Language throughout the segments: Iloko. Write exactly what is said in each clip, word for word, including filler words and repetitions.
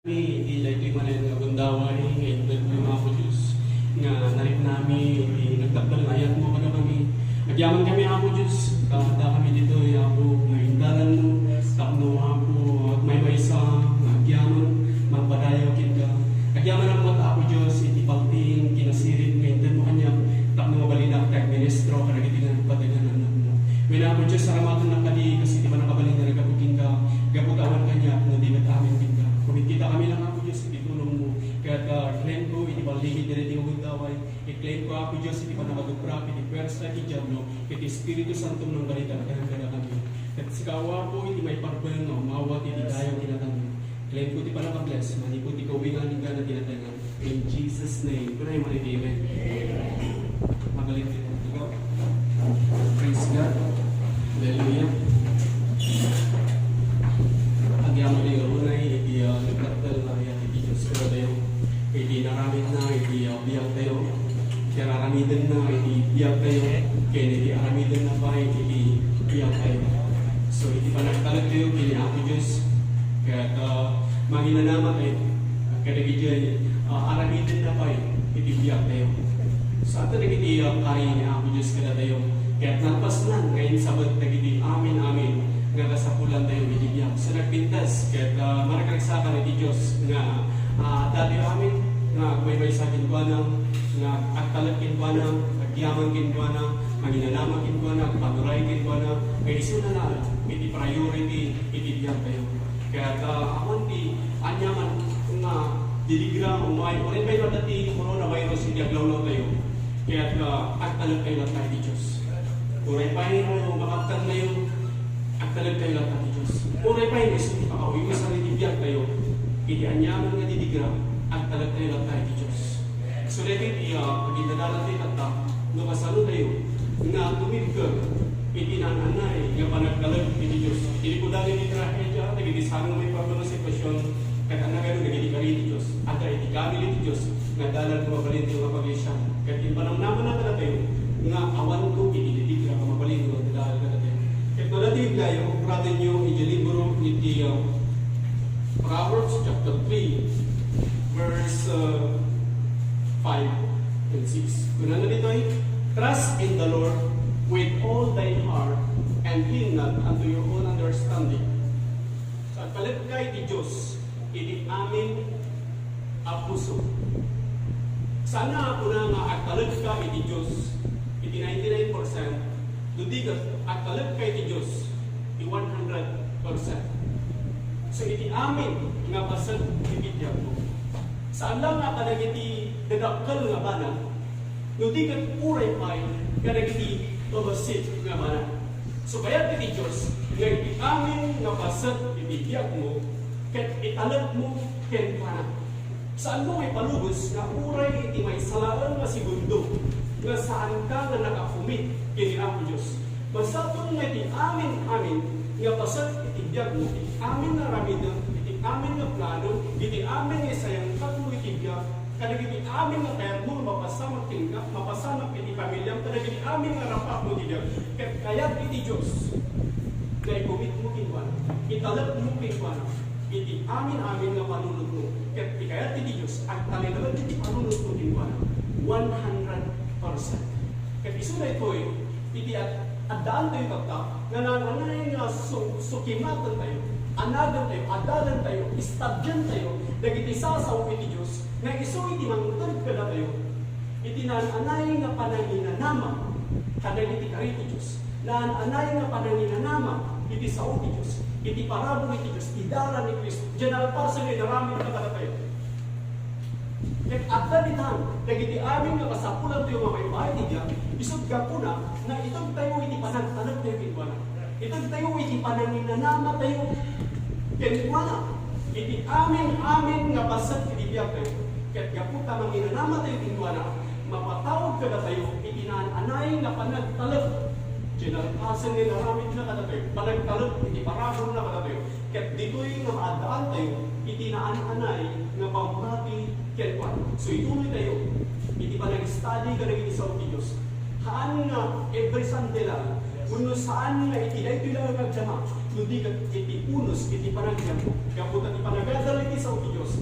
Iti daytoy manen nga gundaway nga inted mo, Apo Dios, nga naripnami iti nagdakdakkel nga ayatmo kadakami. Agyaman kami, Apo Dios, ta adda kami ditoy, Apo, nga indalanmo tapno, Apo, agmaymaysa nga agyaman mangpadayaw kenka. Agyaman met, Apo Dios, iti paltiing kinasirib nga inted mo kaniak tapno mabalinak ti agministro kadagiti nagpategan a annakmo. Wen, Apo Dios, aramatennak kadi kas iti pannakabalin nga naggapu kenka, gapu ta awan kaniak no di met amin kenka. Kumitkita kami lang, Apo Dios, iti tulongmo. Ket, ah, i-claim ko iti balligid daytoy nga gundaway. I-claim ko, Apo Dios, iti pannakaduprak iti puersa iti Diablo, ket ti Espiritu Santo nga nangbalita kadakami. Ket sika, Apo, iti maiparbeng nga umawat iti dayaw ti naganmo. Claim ko ti pannakabless, manipud ti kaubingan inggana ti naganmo. In Jesus' name. Kunay man iti amen. Magaling din ang tugaw. Praise God. Hallelujah. Agyaman tayo unay iti, ah, nagdakdakkel nga ayat iti Dios kadatayo. Iti inaramidna iti, ah, biag tayo. Iti aramidna iti biag tayo. Ken iti aramidna pay iti biag tayo. So, iti panagtalek tayo ken ni Apo Dios, ket, ah, manginanama tayo kadagiti, ah, aramidna pay iti biag tayo. Saan ta dagiti, ah, kari ni Apo Dios kadatayo? Ket nalpasnan nga insabet dagiti amin-amin nga kasapulan tayo iti biag. So, nagpintas ket, ah, maragsakan iti Dios nga, ah, datayo amin nga agmaymaysa kenkuana, nga agtalek kenkuana, agyaman kenkuana, manginanama kenkuana, agpanuray kenkuana, nga isuna laeng iti priority iti biag tayo. Ket, ah, awan ti aniaman nga didigra, umay, uray pay madda ti coronavirus iti aglawlaw tayo. Ket, ah, agtalek tayo latta iti Dios. Uray pay no makaptan tayo, agtalek tayo latta iti Dios. Uray pay no isu ti pakauyusan iti biag tayo, iti aniaman nga didigra, agtalek tayo latta iti Dios. So, daytoy ti, ah, pagindadalan ti tatta, no kasano tayo nga tumibker iti naan-anay nga panagtalek iti Dios. Iti kudan iti trahedia, dagiti saan nga maipapan nga sitwasyon, ket annagano dagiti kari ti Dios. Adda iti kamili ti Dios nga dalan nga mabalin ti nga pagsiasinoan. Ket impanamnamana kadatayo nga awanto iti didigra nga mabalin nga dalan kadatayo. Ket no daytoy gayo, ubratenyo iti libro iti, ah, Proverbs chapter three, verse, uh, five and six. Kunana ditoy, "Trust in the Lord with all thy heart, and lean not unto your own understanding." So, agtalekka iti Dios iti amin a puso. Saan nga kuna nga agtalekka iti Dios iti ninety-nine percent, no di ket agtalekka iti Dios ti one hundred percent. So, iti amin nga paset iti biagmo, saan lang nga kadagiti dadakkel nga banag, no di ket uray pay kadagiti mabassit nga banag. So, kayat iti Dios nga iti amin nga paset iti biagmo ket italekmo kenkuana. Saanmo nga ipalubosan nga uray iti maysa laeng nga segundo nga saanka nga nakakumit ken ni Apo Dios. Masapul nga iti amin-amin nga paset iti biagmo, iti amin nga aramidem, iti amin nga plano, iti amin nga isayangkatmo iti biag, kadagiti amin nga kayatmo nga mapasamak kenka, mapasamak iti pamiliam, kadagiti amin nga rapatmo iti biag. Ket kayat iti Dios nga ikumitmo kenkuana, italekmo kenkuana iti amin-amin nga panunotmo, ket ti kayat iti Dios, agtalinaed iti panunotmo kenkuana, one hundred percent. Ket isu daytoy, iti ad-, addaantayo tatta, nga naan-anay nga su-, sukimaten tayo, anagen tayo, adalan tayo, istadian tayo, dagiti sasao iti Dios, nga isu iti mangted kadatayo, iti naan-anay nga pananginanama kadagiti kari ti Dios. Naan-anay nga pananginanama iti sao ti Dios, iti parabur iti Dios, ti dalan ni Cristo. Diay nalpasen nga inaramidna kadatayo. Ket adda ditan dagiti amin nga kasapulantayo nga maibahay ti biag, isut' gapuna nga itedtayo iti panagtalektayo kenkuana. Itedtayo iti pananginanamatayo kenkuana. Iti amin-amin nga paset iti biagtayo. Ket gapu ta manginanamatayo kenkuana, mapatawag kadatayo iti naan-anay nga panagtalek. Diay nalpasen nga inaramidna kadatayo, panagtalek iti paraburna kadatayo. Ket ditoy nga maaddaantayo iti naan-anay nga pammati kenkuana. So, ituloytayo iti panag-study kadagiti sao ti Dios. Haan nga every Sunday lang, wenno saan nga iti daytoy lang nga agdama, no di ket iti unos iti panagbiagmo. Gapu ta ti panagadal iti sao ti Dios,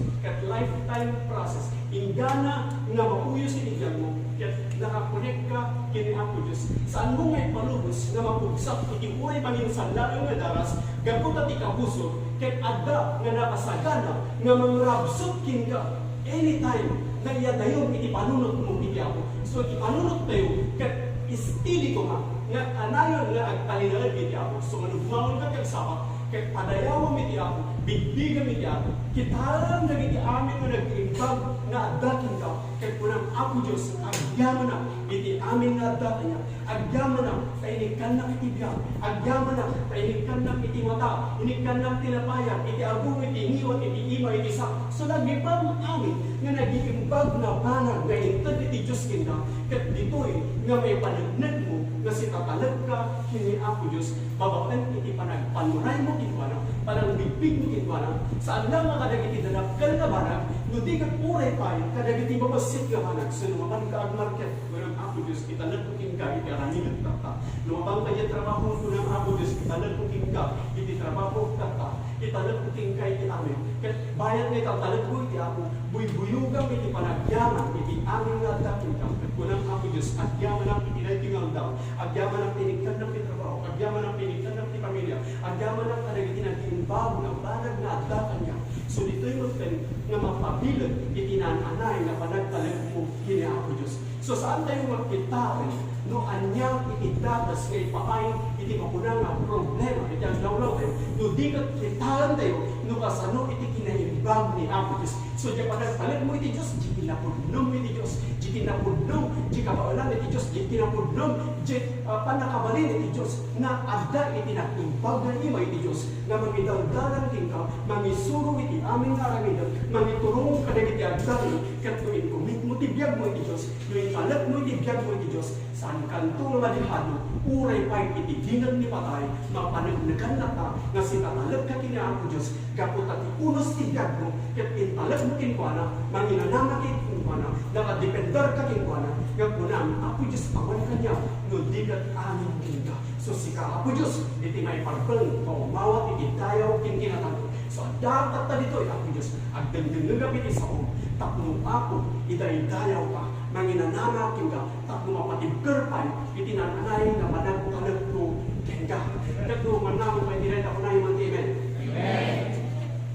lifetime process. Inggana nga mauyos iti biagmo, ket nakakonekka ken ni Apo Dios. Saanmo nga ipalubos nga mapugsak iti uray maminsanlaeng nga daras gapu ta ti kabusor, ket adda nga nakasagana nga mangrabsut kenka anytime nga iyadayon iti panunotmo iti Apo. So, iti panunottayo, ket steady koma nga kanayon nga agtalinaed iti Apo. So, nga nagmaon ka ti agsapa, ket padayawam iti Apo, bigbigam iti Apo. Kitaem dagiti amin nga nag-imbag nga adda kenka, ket kunam, Apo Dios, agyamanak iti amin nga adda kaniak. Agyamanak ta inikkannak iti biag. Agyamanak ta inikkannak iti mata. Inikkannak ti napayan, iti agong, iti ngiwat, iti ima, iti sak. So, dagiti amin nga nag-iimbag nga banag nga inted iti Dios kenka, ket ditoy nga maipaneknekmo nga sitatalekka ken ni Apo Dios babaen iti panagpanuraymo kenkuana, panangbigbigmo kenkuana. Saan lang nga kadagiti dadakkel nga banag, no di ket uray pay kadagiti mabassit nga banag. So, no mapanka agmarket, kunam, Apo Dios, italekko kenka iti aramidek tatta. No mapanka diay trabaho, kunam, Apo Dios, italekko kenka iti trabaho tatta. Italekko kenka iti amin. Ket bayat nga italtalekmo iti Apo, buybuyogam iti panagyaman iti amin nga adda kenka. Ket kunam, Apo Dios, agyamanak iti daytoy nga aldaw. Agyamanak ti inikkannak ti trabaho. Agyamanak ti inikkannak ti pamilia. Agyamanak kadagiti nag-iimbag nga banag nga adda kaniak. So, ditoy metten nga mapabileg iti naan-anay nga panagtalekmo ken ni Apo Dios. So, saantayo nga kitaen no ania iti datas nga ipaay iti makuna nga problema iti aglawlawtayo, no di ket kitaentayo no kasano iti kinaimbag ni Apo Dios. So, diay panagtalekmo iti Dios, diay kinapudnom iti Dios, diay kinapudno, diay kabaelan iti Dios, diay kinapudno, diay, ah, pannakabalin iti Dios nga adda iti naimbag nga ima iti Dios nga mangidaldalan kenka, mangisuro iti amin nga aramidek, mangiturong kadagiti agdayag, ket no inkomitmo ti biagmo iti Dios, no intalekmo iti biagmo iti Dios, saankanto nga madihado, uray pay iti dined ni patay, mapaneknekan latta nga sitatalekka ken ni Apo Dios, gapu ta ti unos ti biagmo ket intalekmo kenkuana, manginanama kenkuana, nakadependerka kenkuana, nga kunam, Apo Dios, awan kaniak, no di ket amin kenka. So, sika, Apo Dios, iti maiparbeng, maumawat iti dayaw ken kinatangko. So, adda tatta ditoy, Apo Dios, agdengdengngegak iti saom, tapno, Apo, idaydayawka, manginanama kenka, tapno mapatibker pay iti naan-anay nga panagtalekko kenka. Ket no mannama pay dayta, kunayo man ti amen. Amen.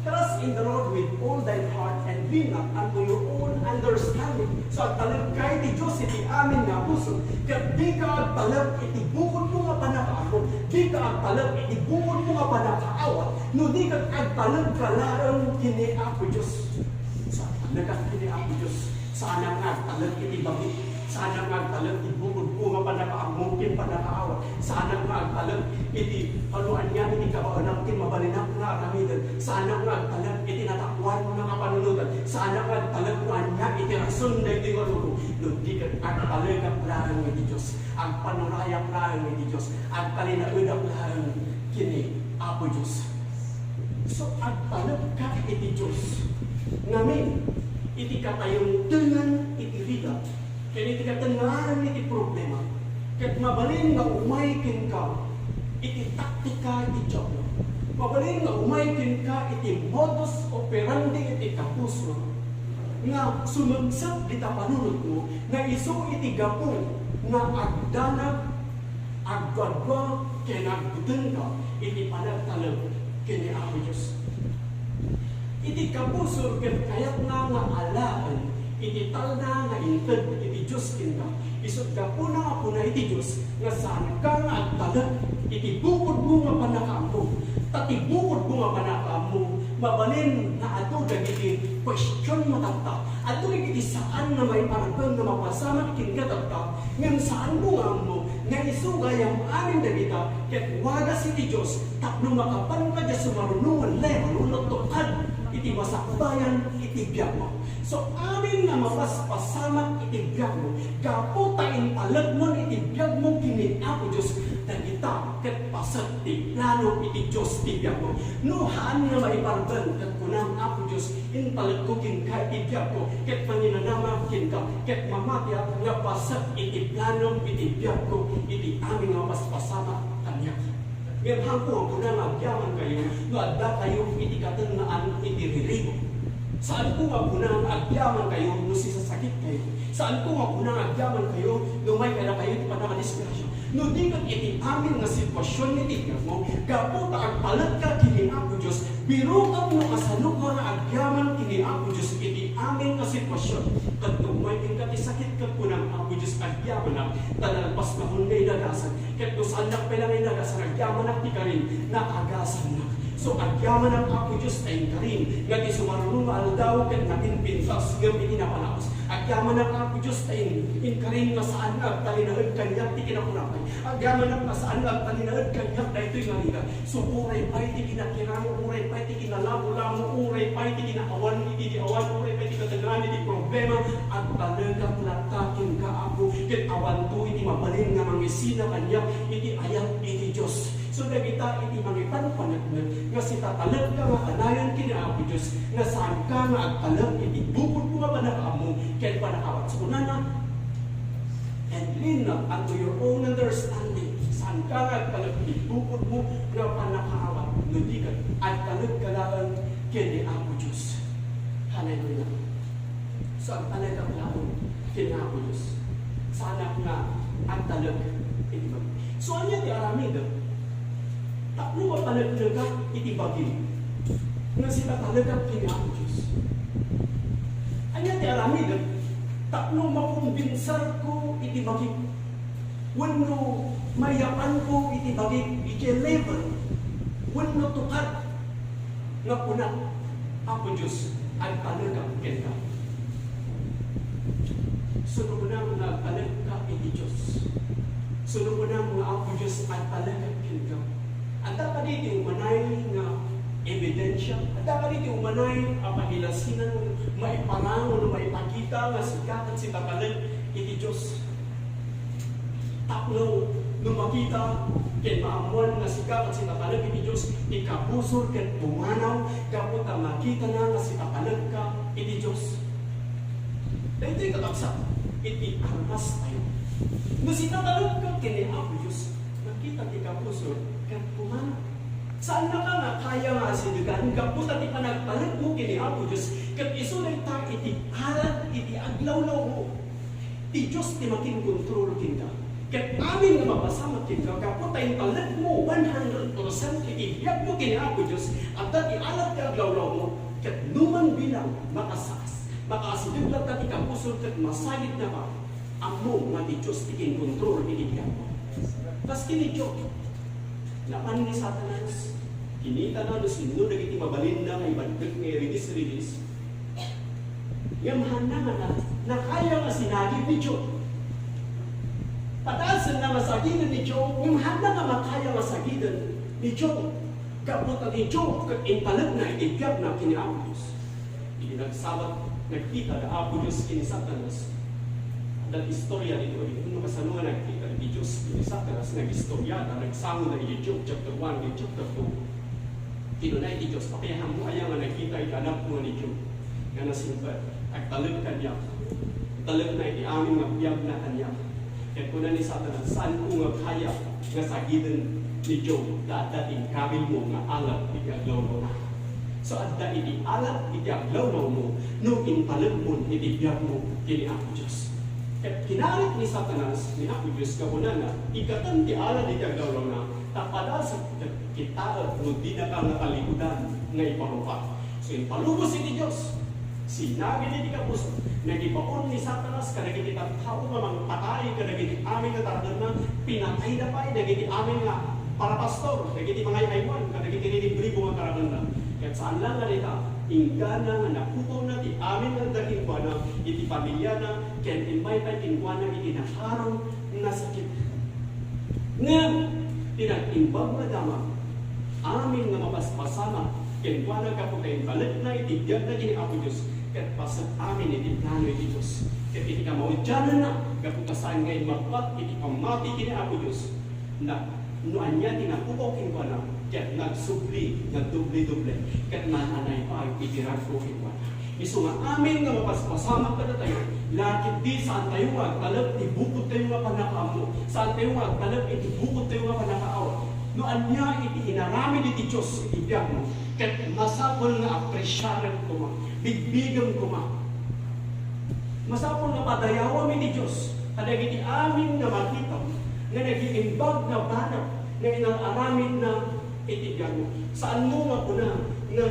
Trust in the Lord with all thine heart, and lean not unto your own understanding. So, agtalekka iti Dios iti amin nga puso, ket dika agtalek iti bukodmo nga pannakaammo, dika agtalek iti bukodmo nga pannakaawat, no di ket agtalekka laeng ken ni Apo Dios. So, agtalekka ken ni Apo Dios. Saanak nga agtalek iti bagi. Saanak nga agtalek iti bukodko nga pannakaammo ken pannakaawat. Saanak nga agtalek iti panoania iti kabaelak ken mabalinak nga aramiden. Saanak nga agtalek iti natakuan nga kapanunotan. Saanak nga agtalek no ania iti rason daytoy nga rubo. No di ket agtalekak laeng iti Dios. Agpanurayak laeng iti Dios. Agtalinaedak laeng ken ni Apo Dios. So, agtalekka iti Dios. Ngamin, iti katayengtengan iti rigat, ken iti katengngaanan iti problema, ket mabalin nga umay kenka iti taktika iti Diablo. Mabalin nga umay kenka iti modus operandi iti kapuso nga sumagsak dita panunotmo nga isu iti gapu nga agdanag, agduadua, ken agbutenka iti panagtalek ken ni Apo Dios. Iti kapuso ket kayatna nga alaen iti talna nga inted iti Dios kenka. Isut' gapuna nga kuna iti Dios nga saanka nga agtalek iti bukodmo nga pannakaammo. Ta ti bukodmo nga pannakaammo, mabalin nga adu dagiti question mo tatta. Adu dagiti saan nga maiparbeng nga mapasamak kenka tatta. Ngem saanmo nga ammo nga isu gayam amin dagita ket wagas iti Dios tapno makapanka diay sumaruno nga level wenno tukad iti masakbayan iti biagmo. So, amin nga mapaspasamak iti biagmo, gapu ta intalekmon iti biagmo ken ni Apo Dios, dagita ket paset ti plano iti Dios ti biagmo. No haan nga maiparbeng ket kunam, Apo Dios, intalekko kenka iti biagko, ket manginanama kenka, ket mamatiak nga paset iti planom iti biagko iti amin nga mapaspasamak kaniak. Ngem haanko a kuna nga agyamankayo no addakayo iti katengngaanan iti riribuk. Saanko nga kuna nga agyamankayo no sisasakitkayo. Saanko nga kuna nga agyamankayo no may kadakayo iti pannakadisgrasya. No di ket iti amin nga sitwasionmi, gapu ta agtalekka ken ni Apo Dios, birokem no kasanoka nga agyaman ken ni Apo Dios iti amin nga sitwasion. Ket no umay kenka ti sakit ket kuna ni Apo Dios, agyamanak, ta nalpas nga unay nagasan. Ket no saannak pay la nga inagasan, agyamanak ti karin, nakagasannak. So, agyamanak, Apo Dios, ta inkarin nga ti sumaruno nga aldaw ket napinpintas ngem iti napalaos. Agyamanak, Apo Dios, ta in-, inkarin nga saan nga agtalinaed kaniak ti kinakunakay. Agyamanak nga saan nga agtalinaed kaniak daytoy nga rigat. So, uray pay ti kinakiramo, uray pay ti kinalamo-lamo, uray pay ti kinaawan iti awan, uray pay ti katengngaan iti problema, agtalekak latta kenka, Apo, ket awanto iti mabalin nga mangisina kaniak iti ayat iti Dios. So, dagita iti mangipanpaneknek nga sitatalekka nga kanayon ken ni Apo Dios, nga saanka nga agtalek iti bukodmo nga pannakaammo ken pannakaawat. So, kunana, "And lean not unto your own understanding." Saanka nga agtalek iti bukodmo nga pannakaawat, no di ket agtalekka laeng ken ni Apo Dios. Hallelujah. So, agtalekak laeng ken ni Apo Dios. Saanak nga agtalek iti bagi. So, ania ti aramidek tapno mapaneknekak iti bagi nga sitatalekak ken ni Apo Dios? Ania ti aramidek tapno makumbinserko iti bagi wenno mayapanko iti bagi iti level wenno tukad nga kuna, "Apo Dios, agtalekak kenka." Suno kunam nga agtalekka iti Dios. Suno kunam nga, "Apo Dios, agtalekak kenka." Adda kadi ti umanay nga ebidensia? Adda kadi ti umanay a pangilasinan, maiparang, wenno maipakita nga sika ket sitatalek iti Dios? Tapno no makita ken maammuan nga sika ket sitatalek iti Dios, ikabusor ket pumanaw gapu ta makitana nga sitatalekka iti Dios. Daytoy, kakabsat, iti armastayo. No sitatalekka ken ni Apo Dios, makita ti ikabusor ket pumanaw. Saannaka nga kaya nga asidegan gapu ta ti panagtalekmo ken ni Apo Dios ket isu dayta iti arat iti aglawlawmo. Ti Dios ti makinkontrol kenka. Ket amin nga mapasamak kenka, gapu ta intalekmo one hundred percent iti biagmo ken ni Apo Dios, adda ti arat ti aglawlawmo, ket numan bilang makasaas, makaasideg latta ti kabusor ket masagidnaka, ammo nga ti Dios ti kinkontrol iti biagmo. Kas ken ni Job, napan ni Satanas, kinitana no sinno dagiti mabalinna nga ibaddek nga iridis-iridis. Ngem haanna nga na-, nakaya nga sinagid ni Job. Padasenna nga sagiden ni Job, ngem haanna nga makaya nga sagiden ni Job. Gapu ta ni Job ket intalekna iti biagna ken ni Apo Dios. Idi nagsabat, nagkita da Apo Dios ken ni Satanas. Adda istorya ditoy. No kasano nga nagkita iti Dios ken ni Satanas, nagistorya da, nagsango da iti Job chapter one ken chapter two. Kinuna iti Dios, "Apayahanmo aya nga nagkita iti anakmo nga ni Job nga nasimper? Agtalek kaniak. Talekna iti amin nga biagna kaniak." Ket kuna ni Satanas, "Saanko nga kaya nga sagiden ni Job ta adda ti inkabilmo nga alat iti aglawlawna?" So, adda iti alat iti aglawlawmo no intalekmon iti biagmo ken ni Apo Dios. Ket kinarit ni Satanas ni Apo Dios nga kunana, "Ikkatem ti alat iti aglawlawna, ta padasek ket kitaek no dinaka nga talikudan nga iparupak." So, impalubos iti Dios. Sinagid iti kabusor, nagibaon ni Satanas kadagiti tattao nga mangpatay kadagiti amin nga tarakenna, pinatayda pay dagiti amin nga parapastor, dagiti mangay-aywan, kadagiti riribribo nga tarakenna. Ket saan laeng nga dayta, inggana nga napukawna ti amin nga adda kenkuana iti pamiliana, ken immay pay kenkuana iti nakaron nga sakit. Ngem ti nag-imbag nga damag, amin nga mapaspasamak kenkuana gapu ta intalekna iti biagna ken ni Apo Dios, ket paset amin iti plano iti Dios. Ket iti kamaudiananna, gapu ta saan nga immabbat iti pammati ken ni Apo Dios, na, no ania ti napukaw kenkuana, ket nagsubli nga doble-doble, ket naan-anay pay iti ragko kenkuana. Isu nga amin nga mapaspasamak kadatayo, la ketdi saantayo nga agtalek ti bukodtayo nga pannakaammo, saantayo nga agtalek iti bukodtayo nga pannakaawat. No ania iti inaramid iti Dios iti biagmo, ket masapul nga apresiaren koma, bigbigem koma. Masapul nga padayawam iti Dios kadagiti amin nga makitam nga nagiimbag nga banag nga inararamidna iti biagmo. Saanmo nga kuna nga,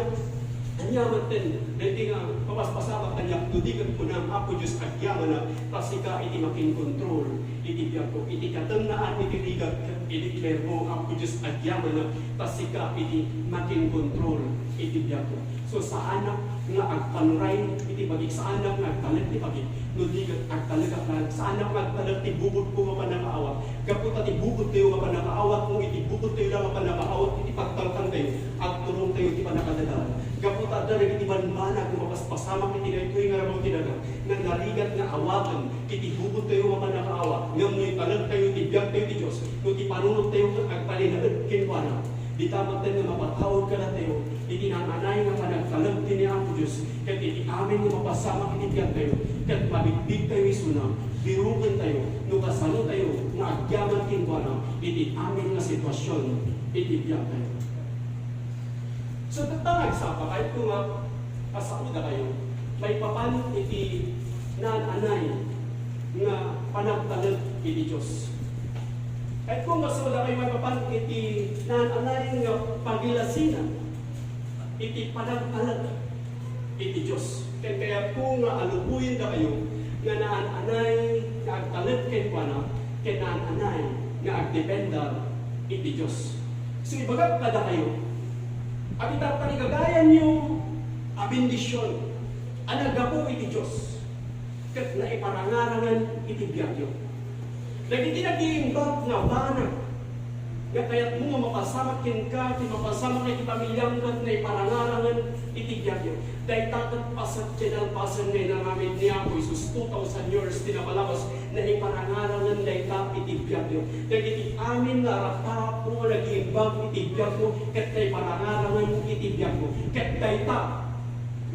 "Ania metten daytoy nga mapaspasamak kaniak no di ket kunam, Apo Dios, agyamanak, ta sika iti makinkontrol iti biagko." Iti katengnaat iti rigat, i-declare mo, "Apo Dios, agyamanak, ta sika iti makinkontrol iti biagko." So, saanak nga agpanuray iti bagik, saanak nga agtalek ti bagik, no di ket agtalekak laeng, saanak nga agtalek ti bukodko nga pannakaawat. Gapu ta ti bukodtayo nga pannakaawat, no iti bukodtayo la nga pannakaawat, iti pagtalkantayo, agturongtayo ti pannakadadalan. Gapu ta adda dagiti banbanag nga mapaspasamak iti daytoy nga rabaw ti daga, nga narigat nga awaten iti bukodtayo nga pannakaawat, ngem no italektayo ti biagtayo ti Dios, no ti panunottayo ket agtalinaed kenkuana, dita metten nga mapataud kadatayo iti naan-anay nga panagtalek ti ni Apo Dios, ket iti amin nga mapasamak iti biagtayo, ket mabigbigtayo isuna, birukentayo no kasanotayo nga agyaman kenkuana iti amin nga sitwasion iti biagtayo. So, tatta nga agsapa, kayatko nga kasaodakayo maipapan iti naan-anay nga panagtalek iti Dios. Kayatko nga kasaodakayo maipapan iti naan-anay nga pagilasinan iti panagtalek iti Dios. Ken kayatko nga aluboyendakayo nga naan-anay nga agtalek kenkuana, ken naan-anay nga agdependa iti Dios. So, ibagak kadakayo, a ti tartarigagayanyo a bendision a naggapu iti Dios ket naiparangarangan iti biagyo. Dagiti nagiimbag nga banag nga kayatmo nga mapasamak kenka, iti mapasamak iti pamiliam ket naiparangarangan iti biagyo. Dayta ket paset ti nalpasen nga inaramid ni Apo Jesus two thousand years ti napalawas, naiparangarangan dayta iti biagyo. Dagiti amin nga arap-arap nga nagiimbag iti biagmo ket naiparangarangan iti biagmo. Ket dayta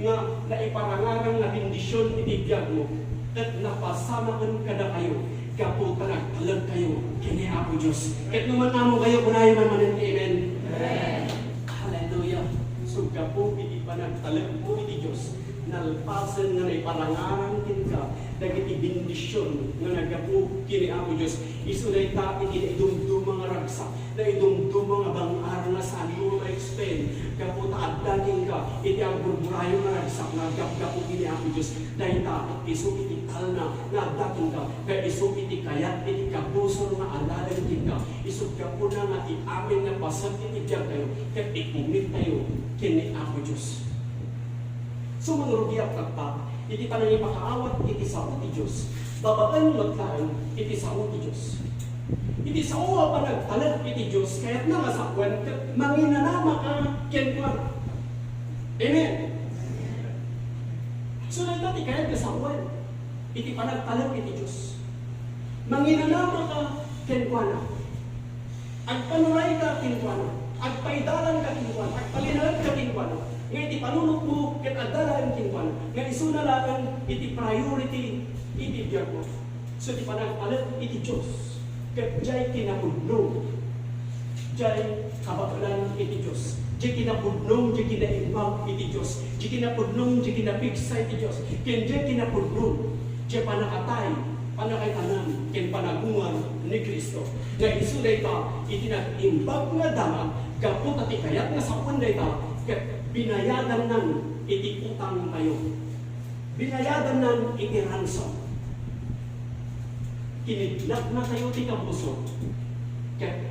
nga naiparangarang nga bendision iti biagmo, ket napasamaken kadakayo gapu ta nagtalekkayo ken ni Apo Dios. Ket no man-amokayo, kunayo man manen ti amen. Amen. Hallelujah. So, gapu iti panagtalekmo iti Dios, nalpasen nga naiparangarang kenka dagiti bendision nga naggapu ken ni Apo Dios. Isu dayta iti naidumduma nga ragsak, naidumduma nga bang-ar nga saanmo nga ma-explain, gapu ta adda kenka iti agburburayo nga ragsak nga aggapgapu ken ni Apo Dios. Dayta isu iti talna nga adda kenka, ket isu iti kayat iti kabusor nga alaen kenka. Isu gapuna nga ti amin nga paset iti biagtayo ket ikumittayo ken ni Apo Dios. So, mangrugiak, tatta, iti panangipakaawat iti sao ti Dios, babaen met laeng iti sao ti Dios. Iti sao a panagtalek iti Dios, kayatna nga sawen ket manginanamaka kenkuana. Amen. So, dayta ti kayat nga sawen iti panagtalek iti Dios. Manginanamaka kenkuana. Agpanurayka kenkuana, agpaidalanka kenkuana, agtalinaedka kenkuana, nga iti panunotmo ket adda laeng kenkuana, nga isuna laeng iti priority iti biagmo. So, ti panagtalek iti Dios ket diay kinapudno, diay kabaelan iti Dios, diay kinapudno, diay kinaimbag iti Dios, diay kinapudno, diay kinapigsa iti Dios, ken diay kinapudno, diay pannakatay, pannakaitanem, ken panagungar ni Cristo. Nga isu dayta iti nag-imbag nga damag gapu ta ti kayat nga sawen dayta ket binayadannan iti utangtayo. Binayadannan iti ransom. Kinidnapnatayo ti kabusor ket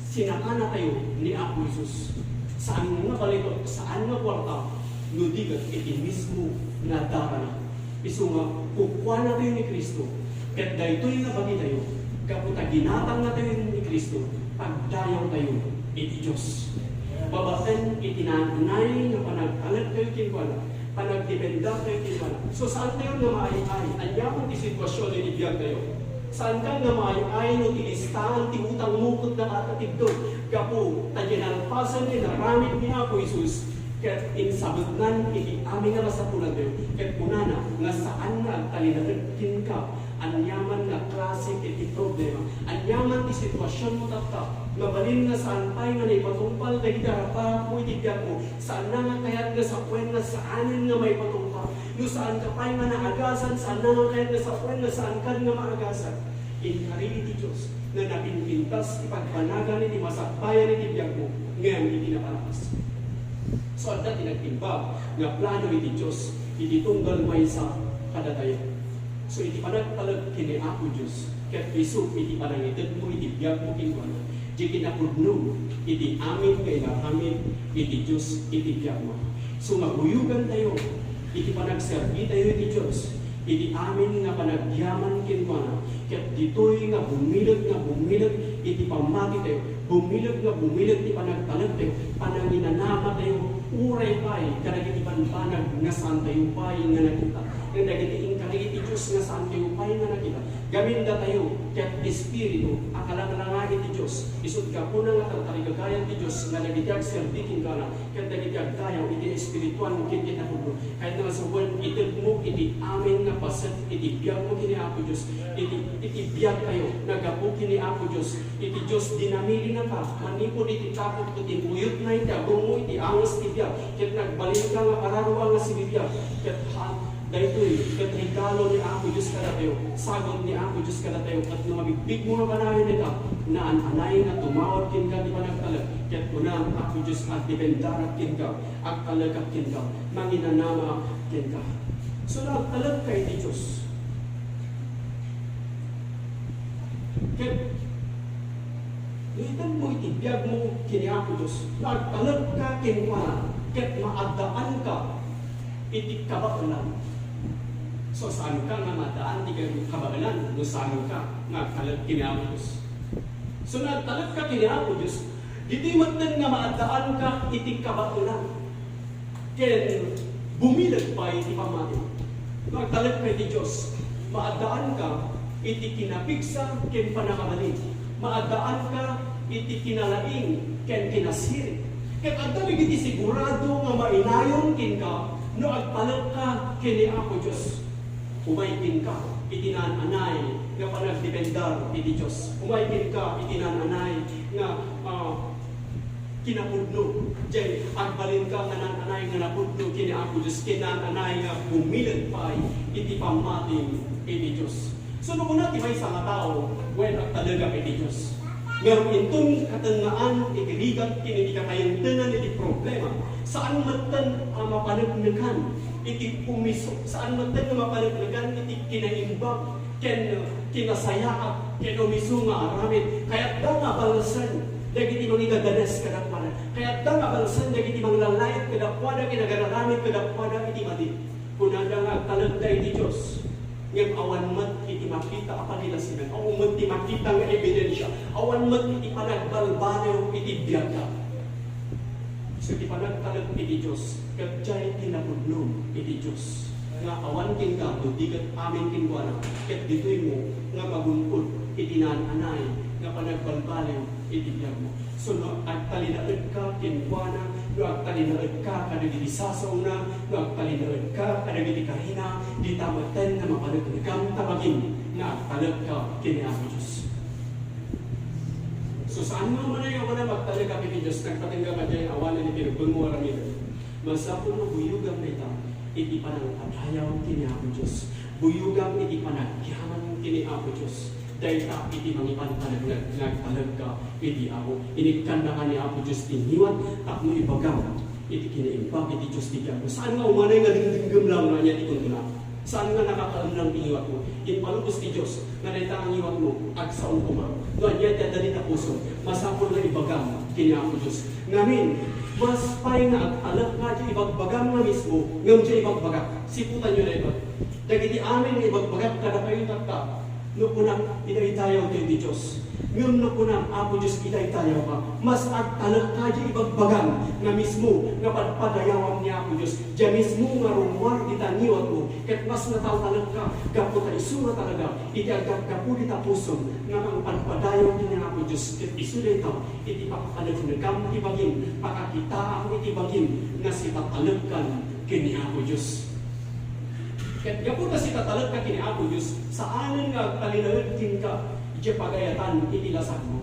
sinaanatayo ni Apo Jesus. Saan nga balitok, saan nga kuarta, no di ket iti mismo nga darana. Isu nga, kukuanatayo ni Cristo, ket daytoy nga bagitayo, gapu ta ginatangatayo ni Cristo, pagdayawtayo iti Dios. Babaen iti naanay nga panagtalektayo kenkuana, panagdependatayo kenkuana. So, saantayo nga maay-ay? Ania man ti sitwasion iti biagtayo? Saanka nga maay-ay no ti listaan ti utangmo ket nakakatibdon gapu ta diay nalpasen nga inaramid ni Apo Jesus, Ket insabetnan iti amin nga kasapulantayo, ket kunana nga saan nga agtalinaed kenka. Aniaman nga klase iti problema, aniaman ti situasionmo tatta, mabalin nga saan pay nga naipatungpal dagiti arapaatmo iti biagmo, saanna nga kayat nga sapuen nga saanen nga maipatungpal. No saanka pay nga naagasan, saanna nga kayat nga sapuen nga saankan nga maagasan. Inkari iti Dios nga napinpintas ti pagbanagan iti masakbayan iti biagmo ngem iti naparakas. So, adda ti nagtimbag nga plano iti Dios iti tunggal maysa kadatayo. So, iti panagtalek ken ni Apo Dios, ket isu iti panangitedmo iti biagmo kenkuana, diay kinapudno iti amin nga inaramid iti Dios iti biagmo. So, maguyogantayo iti panagserbitayo iti Dios, iti amin nga panagyaman kenkuana, ket ditoy nga bumileg nga bumileg iti pammatitayo, bumileg nga bumileg ti panagtalektayo, pananginanamatayo, uray pay kadagiti bambanag nga saantayo pay nga nakita, ken dagiti inkari iti Dios nga saantayo pay nga nakita. Gamin datayo ket espiritu a kalanglanga iti Dios, isut' gapuna nga tartarigagayan ti Dios nga dagiti agserbi kenkuana, ken dagiti agdayaw iti espirituan ken kinapudno. Kayatna nga subuen, itedmo iti amin nga paset iti biagmo ken ni Apo Dios, iti, iti biagtayo nga gapu ken ni Apo Dios, iti Dios dinamilinaka manipud iti tapok ket inuyotna iti agongmo iti anges ti biag, ket nagbalinka nga pararua nga sibibiag, ket ha-, daytoy ket regalo ni Apo Dios kadatayo, sagut ni Apo Dios kadatayo, ket no mabigpigmo nga panawen dayta, naan-anay nga tumawag kenka ti panagtalek, ket kuna ni Apo Dios, agdependarak kenka. Agtalekak kenka, manginanama kenka. So, no agtalekka iti Dios, ket no itedmo iti biagmo ken ni Apo Dios, no agtalekka kenkuana, ket maaddaanka iti kabaelan. So, saanka nga maaddaan ti kabaelan no saanka nga agtalek ken ni Apo Dios. So, no agtalekka ken ni Apo Dios, ditoy metten nga maaddaanka iti kabaelan ken bumileg pay iti pammati. No agtalekka iti Dios, maaddaanka iti kinapigsa ken pannakabalin. Maaddaanka iti kinalaing ken kinasiring. Ket adda dagiti sigurado nga mainayon kenka no agtalekka ken ni Apo Dios. Umay kenka iti naan-anay nga panagdependar iti Dios. Umay kenka iti naan-anay nga, ah, kinapudno. Diay agbalinka nga naan-anay nga napudno ken ni Apo Dios, ken naan-anay nga bumileg pay iti pammatim iti Dios. So, no kuna ti maysa nga tao, "Wen, agtalekak iti Dios." Ngem inton katengngaan iti rigat ken iti katayentenan iti problema, saan metten a mapaneknekan iti umiso, saan metten nga mapaneknekan iti kinaimbag ken kinasayaat ken umiso nga aramid. Kayatda nga balsen dagiti mangidadanes kadakuada. Kayatda nga balsen dagiti manglallayet kadakuada ken agararamid kadakuada iti madi. Kunada nga agtalekda iti Dios, ngem awan met iti makita a pagilasinan, awan met ti makita nga ebidensia, awan met iti panagbalbaliw iti biagda. So, ti panagtalek iti Dios, ket diay ti napudno iti Dios, nga awan kenka no di ket amin kenkuana, ket ditoymo nga magun-od iti naan-anay nga panagbalbaliw iti biagmo. So, no agtalinaedka kenkuana, no agtalinaedka kadagiti sasaona, no agtalinaedka kadagiti karina, dita metten nga mapaneknekam ta bagim nga agtalekka ken ni Apo Dios. So, saan nga umanay nga kunam, "Agtalekak iti Dios," nagpatingga ka diay awanen iti rebbengmo aramiden. Masapul nga buyogam dayta iti panangpadayaw ken ni Apo Dios. Buyogam iti panagyaman ken ni Apo Dios. Dayta iti mangipan panaglag-, nagtalekka iti Apo. Inikkannaka ni Apo Dios ti ngiwat tapno ibagam iti kinaimbag iti Dios ti biagmo. Saan nga umanay nga dingdinggem lang no ania ti kunkunam. Saan nga nakakaem lang ti ngiwatmo. Impalubos ti Dios nga dayta nga ngiwatmo, agsaom koma. No ania ti adda dita pusom, masapul nga ibagam ken ni Apo Dios. Ngamin, mas pay nga agtalekka ti ibagbagam nga mismo, ngem diay ibagbagak. Siputanyo daytoy. Dagiti amin nga ibagbagak kadakayo tatta, No kunak, idaydayawto iti Dios. Ngem no kunam, Apo Dios, idaydayawka, mas agtalekka diay ibagbagam nga mismo nga padpadayawam ni Apo Dios. Diay mismo nga rummuar dita ngiwatmo, ket mas nataltalekka gapu ta isu nga talaga iti aggapgapu dita pusom nga mangpadpadayaw ken ni Apo Dios, ket isu dayta iti pakataleknekam ti bagim, pakakitaam iti bagim nga sitatalekkan ken ni Apo Dios. Ket gapu ta sitatalekka ken ni Apo Dios, saanen nga agtalinaed kenka idiay pagayatan iti lasagmo.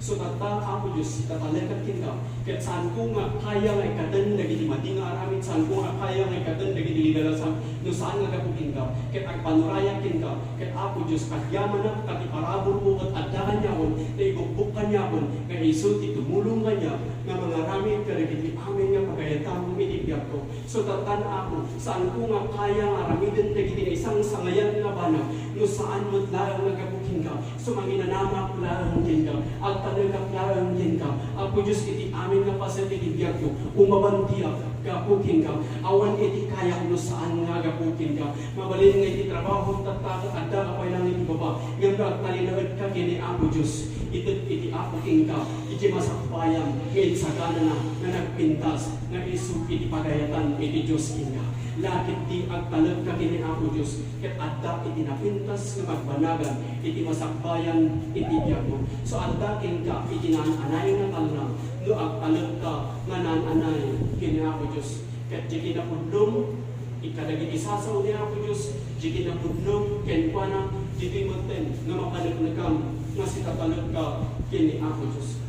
So, tatta, Apo Dios, sitatalekka kenka, ket saanko nga kaya nga ikkaten dagiti madi nga aramid, saanko nga kaya nga ikkaten dagiti legal a sam-, no saan nga gapu kenka, ket agpanurayak kenka, ket, Apo Dios, agyamanak ta ti paraburmo ket adda kaniakon, ta ibukkok kaniakon nga isu ti tumulong kaniak nga mangaramid kadagiti amin nga pagayatam iti biagko. So, tattan, Apo, saanko nga kaya nga aramiden dagiti naisangsangayan nga banag no saan met laeng nga gapu kenka. So, manginanamak laeng kenka, agtalekak laeng kenka, Apo Dios, iti amin nga paset iti biagko, umabantiak gapu kenka. Awan iti kayak no saan nga gapu kenka. Mabalin nga iti trabaho, tatta, ket adda ka pay laeng iti baba, ngem no agtalinaedka ken ni Apo Dios, ited iti Apo kenka iti masakbayan nga insaganana nga nagpintas nga isu iti pagayatan iti Dios kenka. Lakip ti agtalekka ken ni Apo Dios, ket adda iti napintas nga pagbanagan iti masakbayan iti biagmo. So, adda kenka iti naan-anay nga talna no agtalekka nga naan-anay ken ni Apo Dios. Ket diay kinapudnom, kadagiti sasao ni Apo Dios, diay kinapudnom kenkuana, ditoy metten nga mapaneknekam nga sitatalekka ken ni Apo Dios.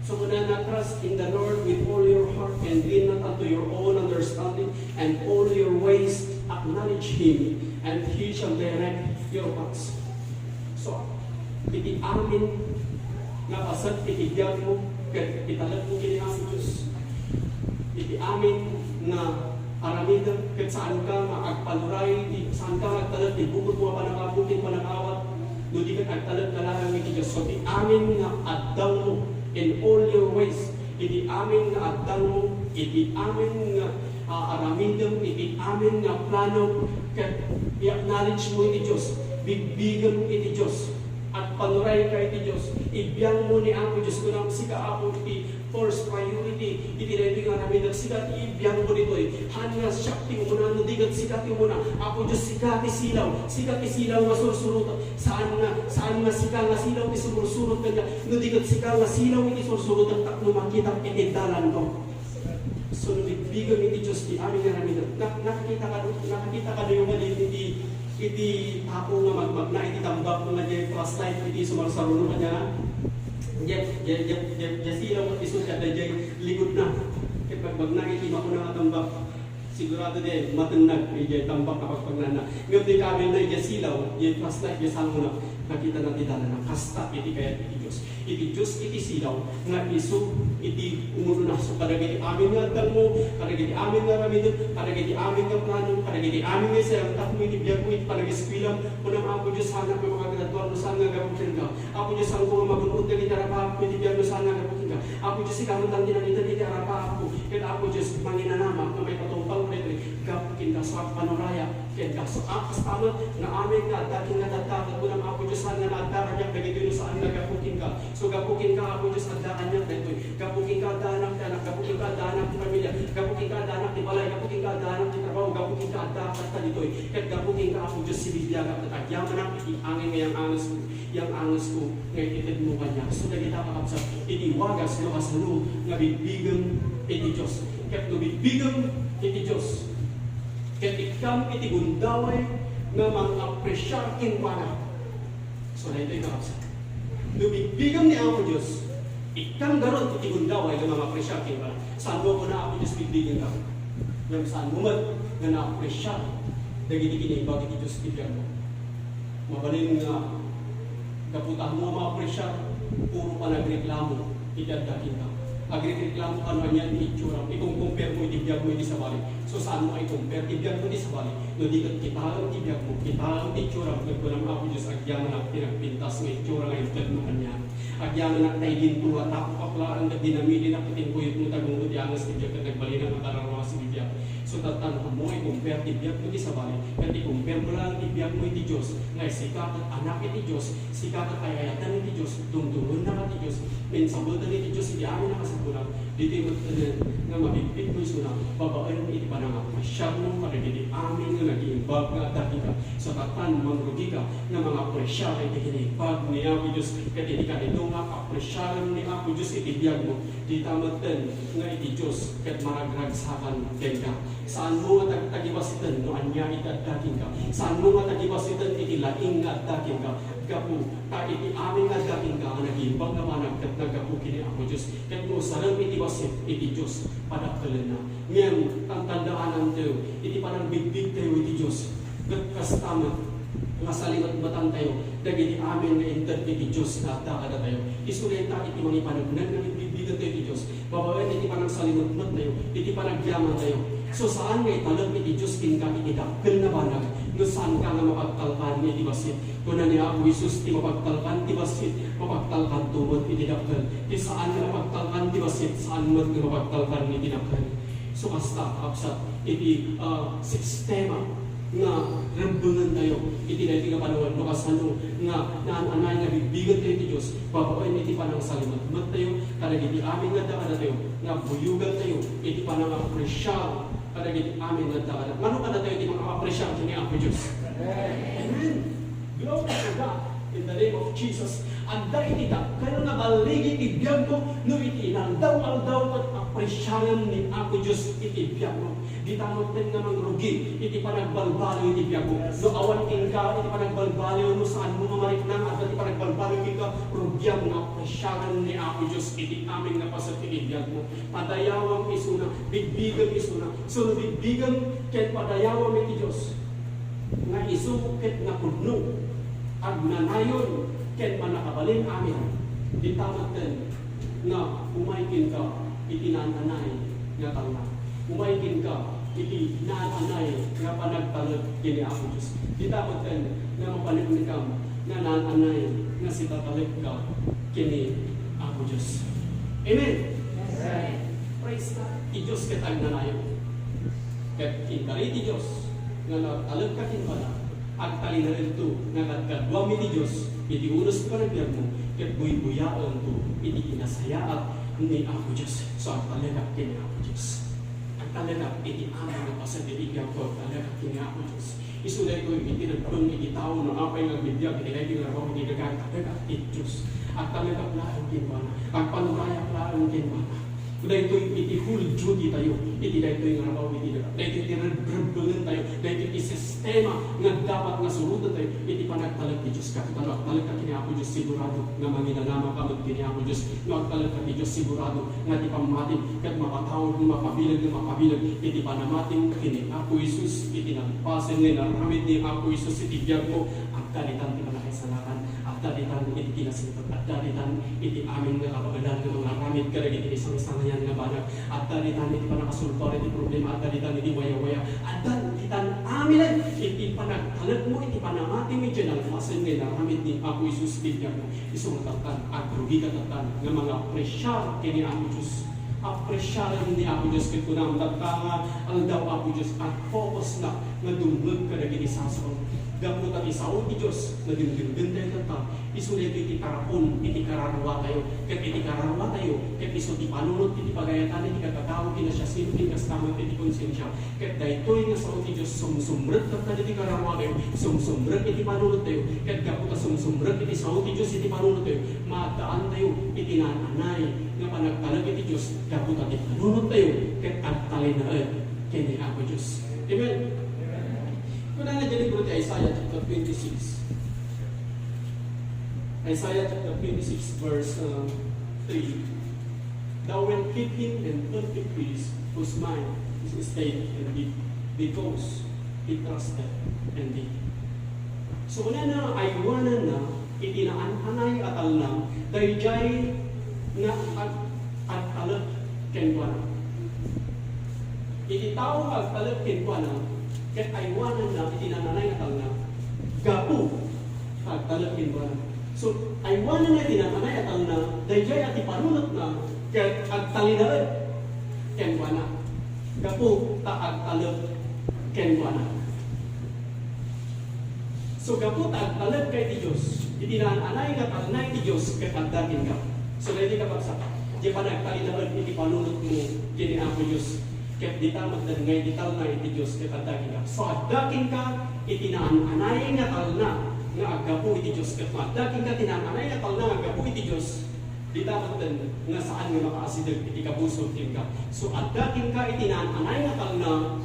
So, kunana, "Trust in the Lord with all your heart and lean not unto your own understanding, and all your ways acknowledge Him, and He shall direct your paths." So, iti amin nga paset iti biagmo, ket italekmo ken ni Apo Dios. Iti amin nga aramidem, ket saanka nga agpanuray, ti, saanka nga agtalek ti bukod mo a panangabuti, panangawat, no di ket agtalek ka laeng iti Dios. So, ti amin nga addangmo, in all your ways, iti amin nga addangmo, iti amin nga, ah, aramidem, iti amin nga plano, ket i-acknowledge mo iti Dios, bigbigem iti Dios, agpanuray ka iti Dios, ibiangmo ni Apo Dios, kunam, sika, Apo, ti first priority iti daytoy nga aramidek, sika ti ibiangmo ditoy. Haan nga siak ti umuna, no di ket sika ti umuna. Apo Dios, sika ti silaw, sika ti silaw nga sursurotek. Saan nga, saan nga sika nga silaw ti sumursurot kaniak, no di ket sika nga silaw iti sursurotek tapno makitak iti dalanko. So, no bigbigem iti Dios ti amin nga aramidek. Nak-, nakakita kadi, nakakita kadi kadi iti, iti tao nga magbagna iti tambak nga diay flashlight iti sumarsaruno kaniana. Diay, diay, diay, diay, diay silaw nga isu ti adda diay likudna. Ket magbagna iti makuna nga tambak. Sigurado diay matennag idiay tambak a pagpagnana. Ngem diay kabilna idiay silaw, idiay flashlight, idiay salmona, nakitana ti dalanna. Kasta iti kayat iti Dios. Iti Dios iti silaw nga isu iti umuna. So, kadagiti amin nga addangmo, kadagiti amin nga aramidem, kadagiti amin nga plano, kadagiti amin nga isayangkatmo iti biagmo, iti panag-eskuelam, kunam, Apo Dios, saanak nga makagraduar no saan nga gapu kenka. Apo Dios, saanko nga magun-od dagiti arapaapko iti biag no saan nga gapu kenka. Apo Dios, ikaw met ti nangitedko iti arapaapko. Ket, Apo Dios, manginanamak nga maipatungpalko daytoy gapu kenka. So, agpanurayak kenka. So, a-, kasta met nga amin nga adda kenka, tatta, ket kunam, Apo Dios, saan nga naadda kaniak dagitoy no saan nga gapu kenka. So, gapu kenka, Apo Dios, adda kaniak daytoy. Gapu kenka, addaanak ti anak. Gapu kenka, addaanak ti pamilia. Gapu kenka, addaanak ti balay. Gapu kenka, addaanak ti trabaho. Gapu kenka, addaak tatta ditoy. Ket gapu kenka, Apo Dios, sibibiagak ket agyamanak iti angay nga yang-angesko. Yang-angesko nga itedmo kaniak. So, dagita, kakabsat, iti wagas no kasano nga bigbigem iti Dios. Ket no bigbigem iti Dios, ket ikkam iti gundaway nga mang-apresiar kenkuana. So, daytoy, kakabsat. No bigbigem ni Apo Dios, ikkam garud iti gundaway nga mang-apresiar kenkuana. Saanmo a kuna, Apo Dios, bigbigenka. Ngem saanmo met nga naapresiar dagiti kinaimbag iti Dios iti biagmo. Mabalin nga gapu ta ammo a maapresiar, puro panagreklamo iti adda kenka. Agrereklamo ka no ania ti itsuram, ikumkompermo iti biagmo iti sabali. So, saanmo a i-compare ti biagmo iti sabali? No di ket kitaem ti biagmo, kitaem ti itsuram, ket kunam, Apo Dios, agyamanak ti nagpintas nga itsura nga inted no ania. Agyamanak ta idinto nga tapokak laeng ket dinamidinak ket inkuyotmo, tagunggo ti anges ti biag ket nagbalinak nga kararua a sibibiag. So, tattan, ammo a i-compare ti biagmo iti sabali, ket i-compare mo laeng ti biagmo iti Dios, nga sika ket anak iti Dios, sika ket ay-ayaten iti Dios, dumdumennaka ti Dios, minsabeten iti Dios iti amin a kasapulan. Ditoy met ket nga mabigbigmo isuna, babaen iti panangapresiarmo kadagiti amin nga nagiimbag nga adda kenka. So, tattan, mangrugika nga mangapresiar iti kinaimbag ni Apo Dios, ket iti kanito nga apresiarem ni Apo Dios iti biagmo, dita metten nga iti Dios ket maragragsakan kenka. Saanmo nga tag-, tagibasiten no ania iti adda kenka. Saanmo nga tagibasiten iti laing nga adda kenka. Gapu ta iti amin nga adda kenka nga nagiimbag nga banag ket naggapu ken ni Apo Dios. Ket no usarem iti bassit iti Dios, padakkelenna. Ngem tantandaanantayo iti panangbigbigtayo iti Dios. Ket kasta met nga salimetmetantayo dagiti amin nga inted iti Dios nga adda kadatayo. Isu dayta iti mangipaneknek nga bigbigbigentayo iti Dios. Babaen iti panangsalimetmettayo, iti panagyamantayo. So, saan nga italek iti Dios kenka iti dakkel nga banag, no saanka nga mapagtalkan iti bassit. Kuna ni Apo Jesus, ti mapagtalkan ti bassit, mapagtalkanto met iti dakkel. Ti saan nga mapagtalkan ti bassit, saan met nga mapagtalkan iti dakkel. So, kasta, kabsat, iti, ah, sistema nga rembengentayo iti daytoy nga panawen, no kasano nga naan-anay nga bigbigentayo ti Dios babaen iti panangsalimetmettayo kadagiti amin nga adda kadatayo, nga buyogantayo iti panangapresiar kadagiti amin nga adda kada-, mano kadatayo ti mangapresiar ken ni Apo Dios. Amen. Glory to God. In the name of Jesus, adda iti dakkel nga balligi ti biagmo no iti inaldaw-aldaw ket apresiarem ni Apo Dios iti biagmo. Dita metten nga mangrugi iti panagbalbaliw iti biagmo. No awan kenka iti panagbalbaliw, no saanmo nga mariknang adda ti panagbalbaliw kenka, rugiam nga apresiarem ni Apo Dios iti amin nga paset iti biagmo. Padayawam isuna, bigbigem isuna. So, no bigbigem ken padayawam iti Dios, nga isu ket napudno, agnanayon ken mannakabalin amin, dita metten nga umay kenka iti naan-anay nga talna. Umay kenka iti naan-anay nga panagtalek ken ni Apo Dios. Dita metten nga mapaneknekam nga naan-anay nga sitatalekka ken ni Apo Dios. Amen. Amen. Praise God. Ti Dios ket agnanayon. Ket inkari ti Dios nga natalekka kenkuana, agtalinaedto nga kadkaduam iti Dios iti unos ti panagbiagmo, ket buybuyaento iti kinasayaat ni Apo Dios. So, agtalekak ken ni Apo Dios. Agtalekak iti amin nga paset iti biagko, agtalekak ken ni Apo Dios. Isu daytoy iti nagbeng iti tao no apay nga agbibiag iti daytoy nga rabaw iti daga, agtalekak ti Dios. Agtalekak laeng kenkuana. Agpanurayak laeng kenkuana. Daytoy iti whole duty tayo iti daytoy nga rabaw iti daga. Daytoy ti reb-, rebbengentayo. Daytoy ti sistema nga dapat nga surotentayo iti panagtalek ti Dios. Kastoy, no agtalekka ken ni Apo Dios, sigurado nga mangidanamaka met ken ni Apo Dios. No agtalekka ti Dios, sigurado nga ti pammatim ket mapatawag, mapabileg, mapabileg iti panamatim ken ni Apo Jesus, iti nalpasen nga inaramid ni Apo Jesus iti biagmo. Agtalekka ti panakaisalakan. Adda ditan iti kinasingpet, adda ditan iti amin nga kabaelan nga mangaramid kadagiti naisangsangayan nga banag, adda ditan iti panakasulbar iti problema, adda ditan iti wayawaya, adda ditan amin iti panagtalekmo iti panamatim iti nalpasen nga inaramid ni Apo Jesus iti biagmo. Isu nga tattan, agrugika tattan nga mangapresiar ken ni Apo Dios. Apresiarem ni Apo Dios ket kunam, tatta nga aldaw, Apo Dios, agfocus nga dumngeg kadagiti sasao. Gapu ta ti sao ti Dios, nadengdenggen tayo tatta, isu daytoy ti tarpon iti kararuatayo. Ket iti kararuatayo, ket isu ti panunot iti pagayatan iti katatao, iti nasiasino, iti kastaman iti konsensia. Ket daytoy nga sao ti Dios, sumsumrek tatta iti kararuatayo, sumsumrek iti panunottayo. Ket gapu ta sumsumrek iti sao ti Dios iti panunottayo, maaddaantayo iti naan-anay nga panagtalek iti Dios gapu ta ti panunottayo ket agtalinaed ken ni Apo Dios. Amen. Kunana iti libro ti Isaiah chapter twenty-six. Isaiah chapter twenty-six, verse, uh, three. "Thou wilt keep him in perfect peace, whose mind is stayed in thee, because he trusted in thee." So, kunana, aywananna iti naan-anay a talna daydiay nga ag-, agtalek kenkuana. Iti tao nga agtalek kenkuana, ket aywananna iti naan-anay nga talna, gapu ta agtalek kenkuana. So, aywananna iti naan-anay a talna, daydiay a ti panunotna ket agtalinaed kenkuana, gapu ta agtalek kenkuana. So, gapu ta agtalek ka iti Dios, iti naan-anay nga talna iti Dios ket adda kenka. So, daydi, kakabsat, diay panagtalinaed iti panunotmo ken ni Apo Dios. Ket dita met nga iti talna iti Dios ket adda kenka. So, adda kenka iti naan-anay nga talna nga aggapu iti Dios. Ket adda kenka ti naan-anay nga talna nga aggapu iti Dios. Dita met nga saan nga makaasideg iti kabusor kenka. So, adda kenka iti naan-anay nga talna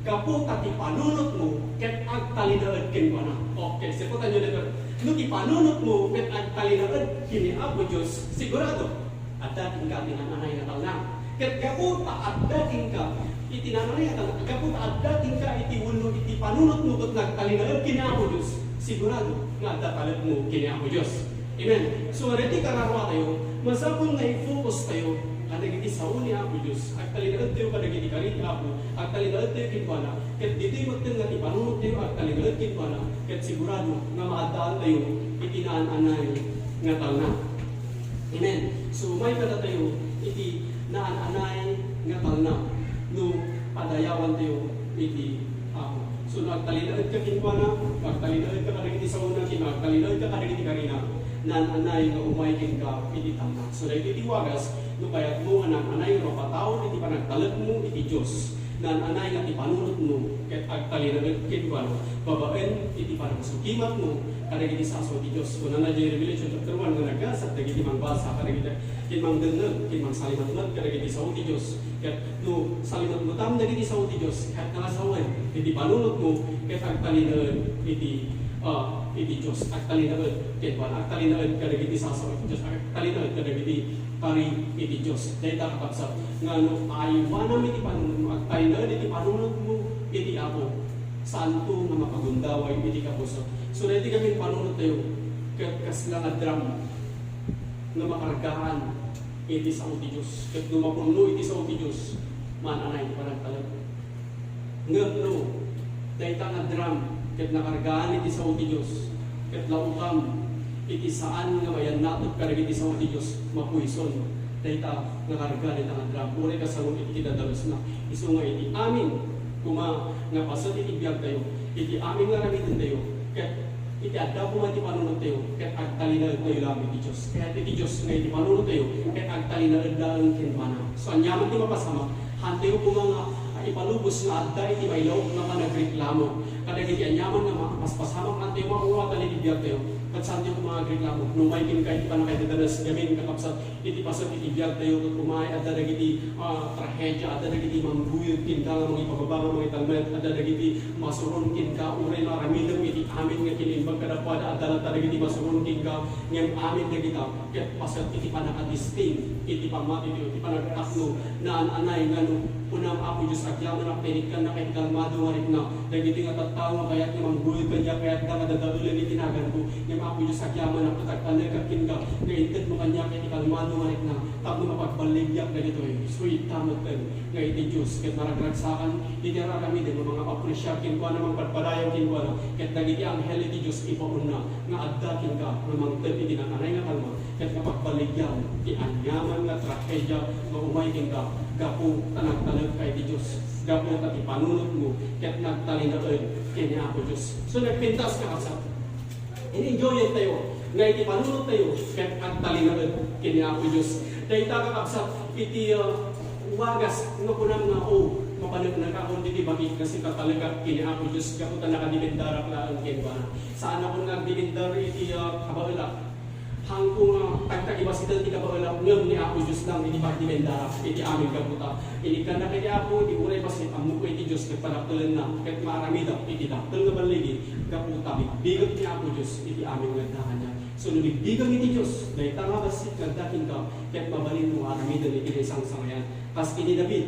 gapu ta ti panunotmo ket agtalinaed kenkuana. Okay, siputanyo daytoy. No ti panunotmo ket agtalinaed ken ni Apo Dios, sigurado, adda kenka ti naan-anay nga talna. Ket gapu ta adda kenka iti naan-anay nga talna, gapu ta adda kenka iti wenno iti panunotmo ket nagtalinaed ken ni Apo Dios, sigurado nga adda talekmo ken ni Apo Dios. Amen. So, daytoy kararuatayo, masapul nga i-focus tayo kadagiti sao ni Apo Dios. Agtalinaedtayo kadagiti kari ti Apo, agtalinaedtayo kenkuana, ket ditoy metten nga ti panunottayo agtalinaed kenkuana, ket sigurado nga maaddaantayo iti naan-anay nga talna. Amen. So, umay kadatayo iti naan-anay nga talna no padayawantayo iti Apo. So, no agtalinaedka kenkuana, no agtalinaedka kadagiti saona, ken no agtalinaedka kadagiti karina, naan-anay nga umay kenka iti talna. So, daytoy ti wagas, no kayatmo nga naan-anay nga mapataud iti panagtalekmo iti Dios, naan-anay nga ti panunotmo ket agtalinaed kenkuana babaen iti panangsukimatmo kadagiti sasaw ti Dios. Kunana diay Revelation chapter one nga nagasat dagiti mangbasa kadagiti ken mangdengngeg, ken mangsalimetmet kadagiti sao ti Dios. Ket no salimetmetam dagiti sao ti Dios, ket nga sawen iti panunotmo, ket agtalinaed iti, ah, iti Dios, agtalinaed kenkuana, agtalinaed kadagiti sasaw ti Dios, agtalinaed kadagiti kari iti Dios. Dayta, kakabsat, nga no aywanam iti panunotmo, agtalinaed iti panunotmo iti Apo, saanto nga mapagundaway iti kabusor. So, daytoy gamin panunottayo, ket kasla nga drum nga makargaan iti sao ti Dios. Ket no mapunno iti sao ti Dios, maananay ti panagtalek. Ngem no dayta nga drum ket nakargaan iti sao ti Dios, ket laukam iti saan nga mayannatek kadagiti sao ti Dios, mapuison dayta nga karga dayta nga drum. Uray kasano iti kinadalosna. Isu nga iti amin koma nga paset iti biagtayo, iti amin nga aramidentayo, ket iti adda koma iti panunottayo, ket agtalinaedtayo laeng iti Dios. Kayat iti Dios nga iti panunottayo, ket agtalinaed laeng kenkuana. So, aniaman ti mapasamak, hantayo koma nga, ah, ipalubos nga adda iti mailaok nga panagreklamo kadagiti aniaman nga ma-, mapaspasamak, hantayo maawatan iti biagtayo, ket saantayo koma nga agreklamo. No umay kenka iti pannakaidadanes ngamin, kakabsat, iti paset iti biagtayo, ket umay adda dagiti, ah, trahedia, adda dagiti mangguyod kenka nga mangipababa nga mangitalmet, adda dagiti masuron kenka, uray no aramidem iti amin nga kiniimbag kadakuada, adda latta dagiti masuron kenka, ngem amin dagita ket paset iti pannakadisting iti pammatitayo, iti panagtapno, naan-anay nga no kunam, Apo Dios, agyamanak ta inikkannaka iti kalmado nga rikna dagiti nga tattao nga kayat nga mangguyod kaniak, kayatda nga dadaelen iti naganko. Ngem, Apo Dios, agyamanak ket agtalekak kenka nga intedmo kaniak iti kalmado nga rikna tapno mapagballigiak dagitoy. So, ita metten nga iti Dios ket maragragsakan iti ar-aramidem nga mangaapresiar kenkuana, mangpadpadayaw kenkuana, ket dagiti anghel iti Dios ibaonna nga adda kenka nga mangted iti naan-anay nga kalma ket mapagballigian ti aniaman nga trahedia nga umay kenka gapu ta nagtalekka iti Dios, gapu ta ti panunotmo ket nagtalinaed ken ni Apo Dios. So, nagpintas, kakabsat. In-enjoyen tayo nga iti panunot tayo ket agtalinaed ken ni Apo Dios. Dayta, kakabsat, iti, uh, wagas nga kunam nga, "O, mapaneknekakon diti bakik nga sika talaga ken ni Apo Dios, gapu ta nakadipendarak laeng kenkuana." Saanakon nga agdipendar iti, uh, kabaelak. Haanko nga tagtagibasiten ti kabaelak, ngem ni Apo Dios lang iti pagdipendarak iti amin gapu ta inikkannak iti Apo, iti uray bassit, ammok iti Dios ket padaktelenna, ket maaramidak iti daktel nga balligi gapu ta bigbigek ni Apo Dios iti amin nga adda kaniak. So, no bigbigam iti Dios, dayta nga bassit nga adda kenka, ket mabalinmo nga aramiden iti naisangsangayan. Kas ken ni David,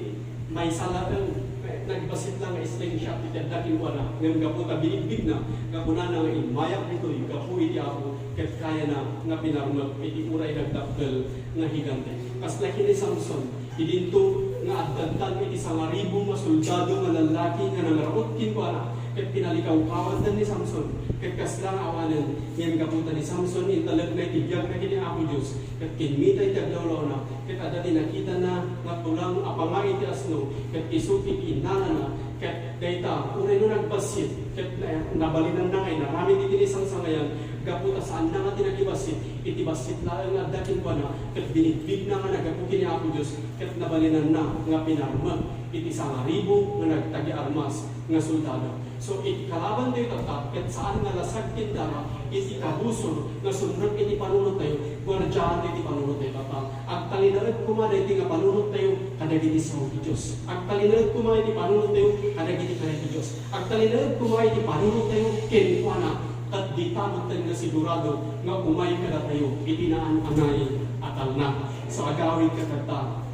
maysa laeng, eh, nagbassit la nga slingshot iti adda kenkuana, ngem gapu ta binigbigna, nga kunana nga, "Immayak ditoy gapu iti Apo," ket kayana nga pinarmek iti uray nagdakkel nga higante. Kasla ken ni Samson, idinto nga addantan iti sangaribu nga soldado nga lallaki nga nangraot kenkuana, ket pinalikawkawandan ni Samson, ket kasla nga awanen. Ngem gapu ta ni Samson intalekna iti biagna ken ni Apo Dios, ket kimmita iti aglawlawna, ket adda ti nakitana nga tulang a pangnga iti asno, ket isu ti innanana, ket dayta, uray no nagbassit, ket na-, nabalinanna nga inaramid iti naisangsangayan, gapu ta saanna nga ti nakibassit, iti bassit laeng nga adda kenkuana, ket binigbigna nga naggapu ken ni Apo Dios, ket nabalinanna nga pinarmek iti sangaribu nga nagtagiarmas nga soldado. So, iti kalabantayo tatta, ket saan nga lasag ken dara iti kabusor nga sumrek iti panunottayo, guardiantayo iti panunottayo tatta. Agtalinaed koma daytoy nga panunottayo kadagiti sao ti Dios. Agtalinaed koma iti panunottayo kadagiti karay ti Dios. Agtalinaed koma iti panunottayo kenkuana, ket dita metten nga sigurado nga umay kadatayo iti naan-anay a talna. So, agawid ka tatta,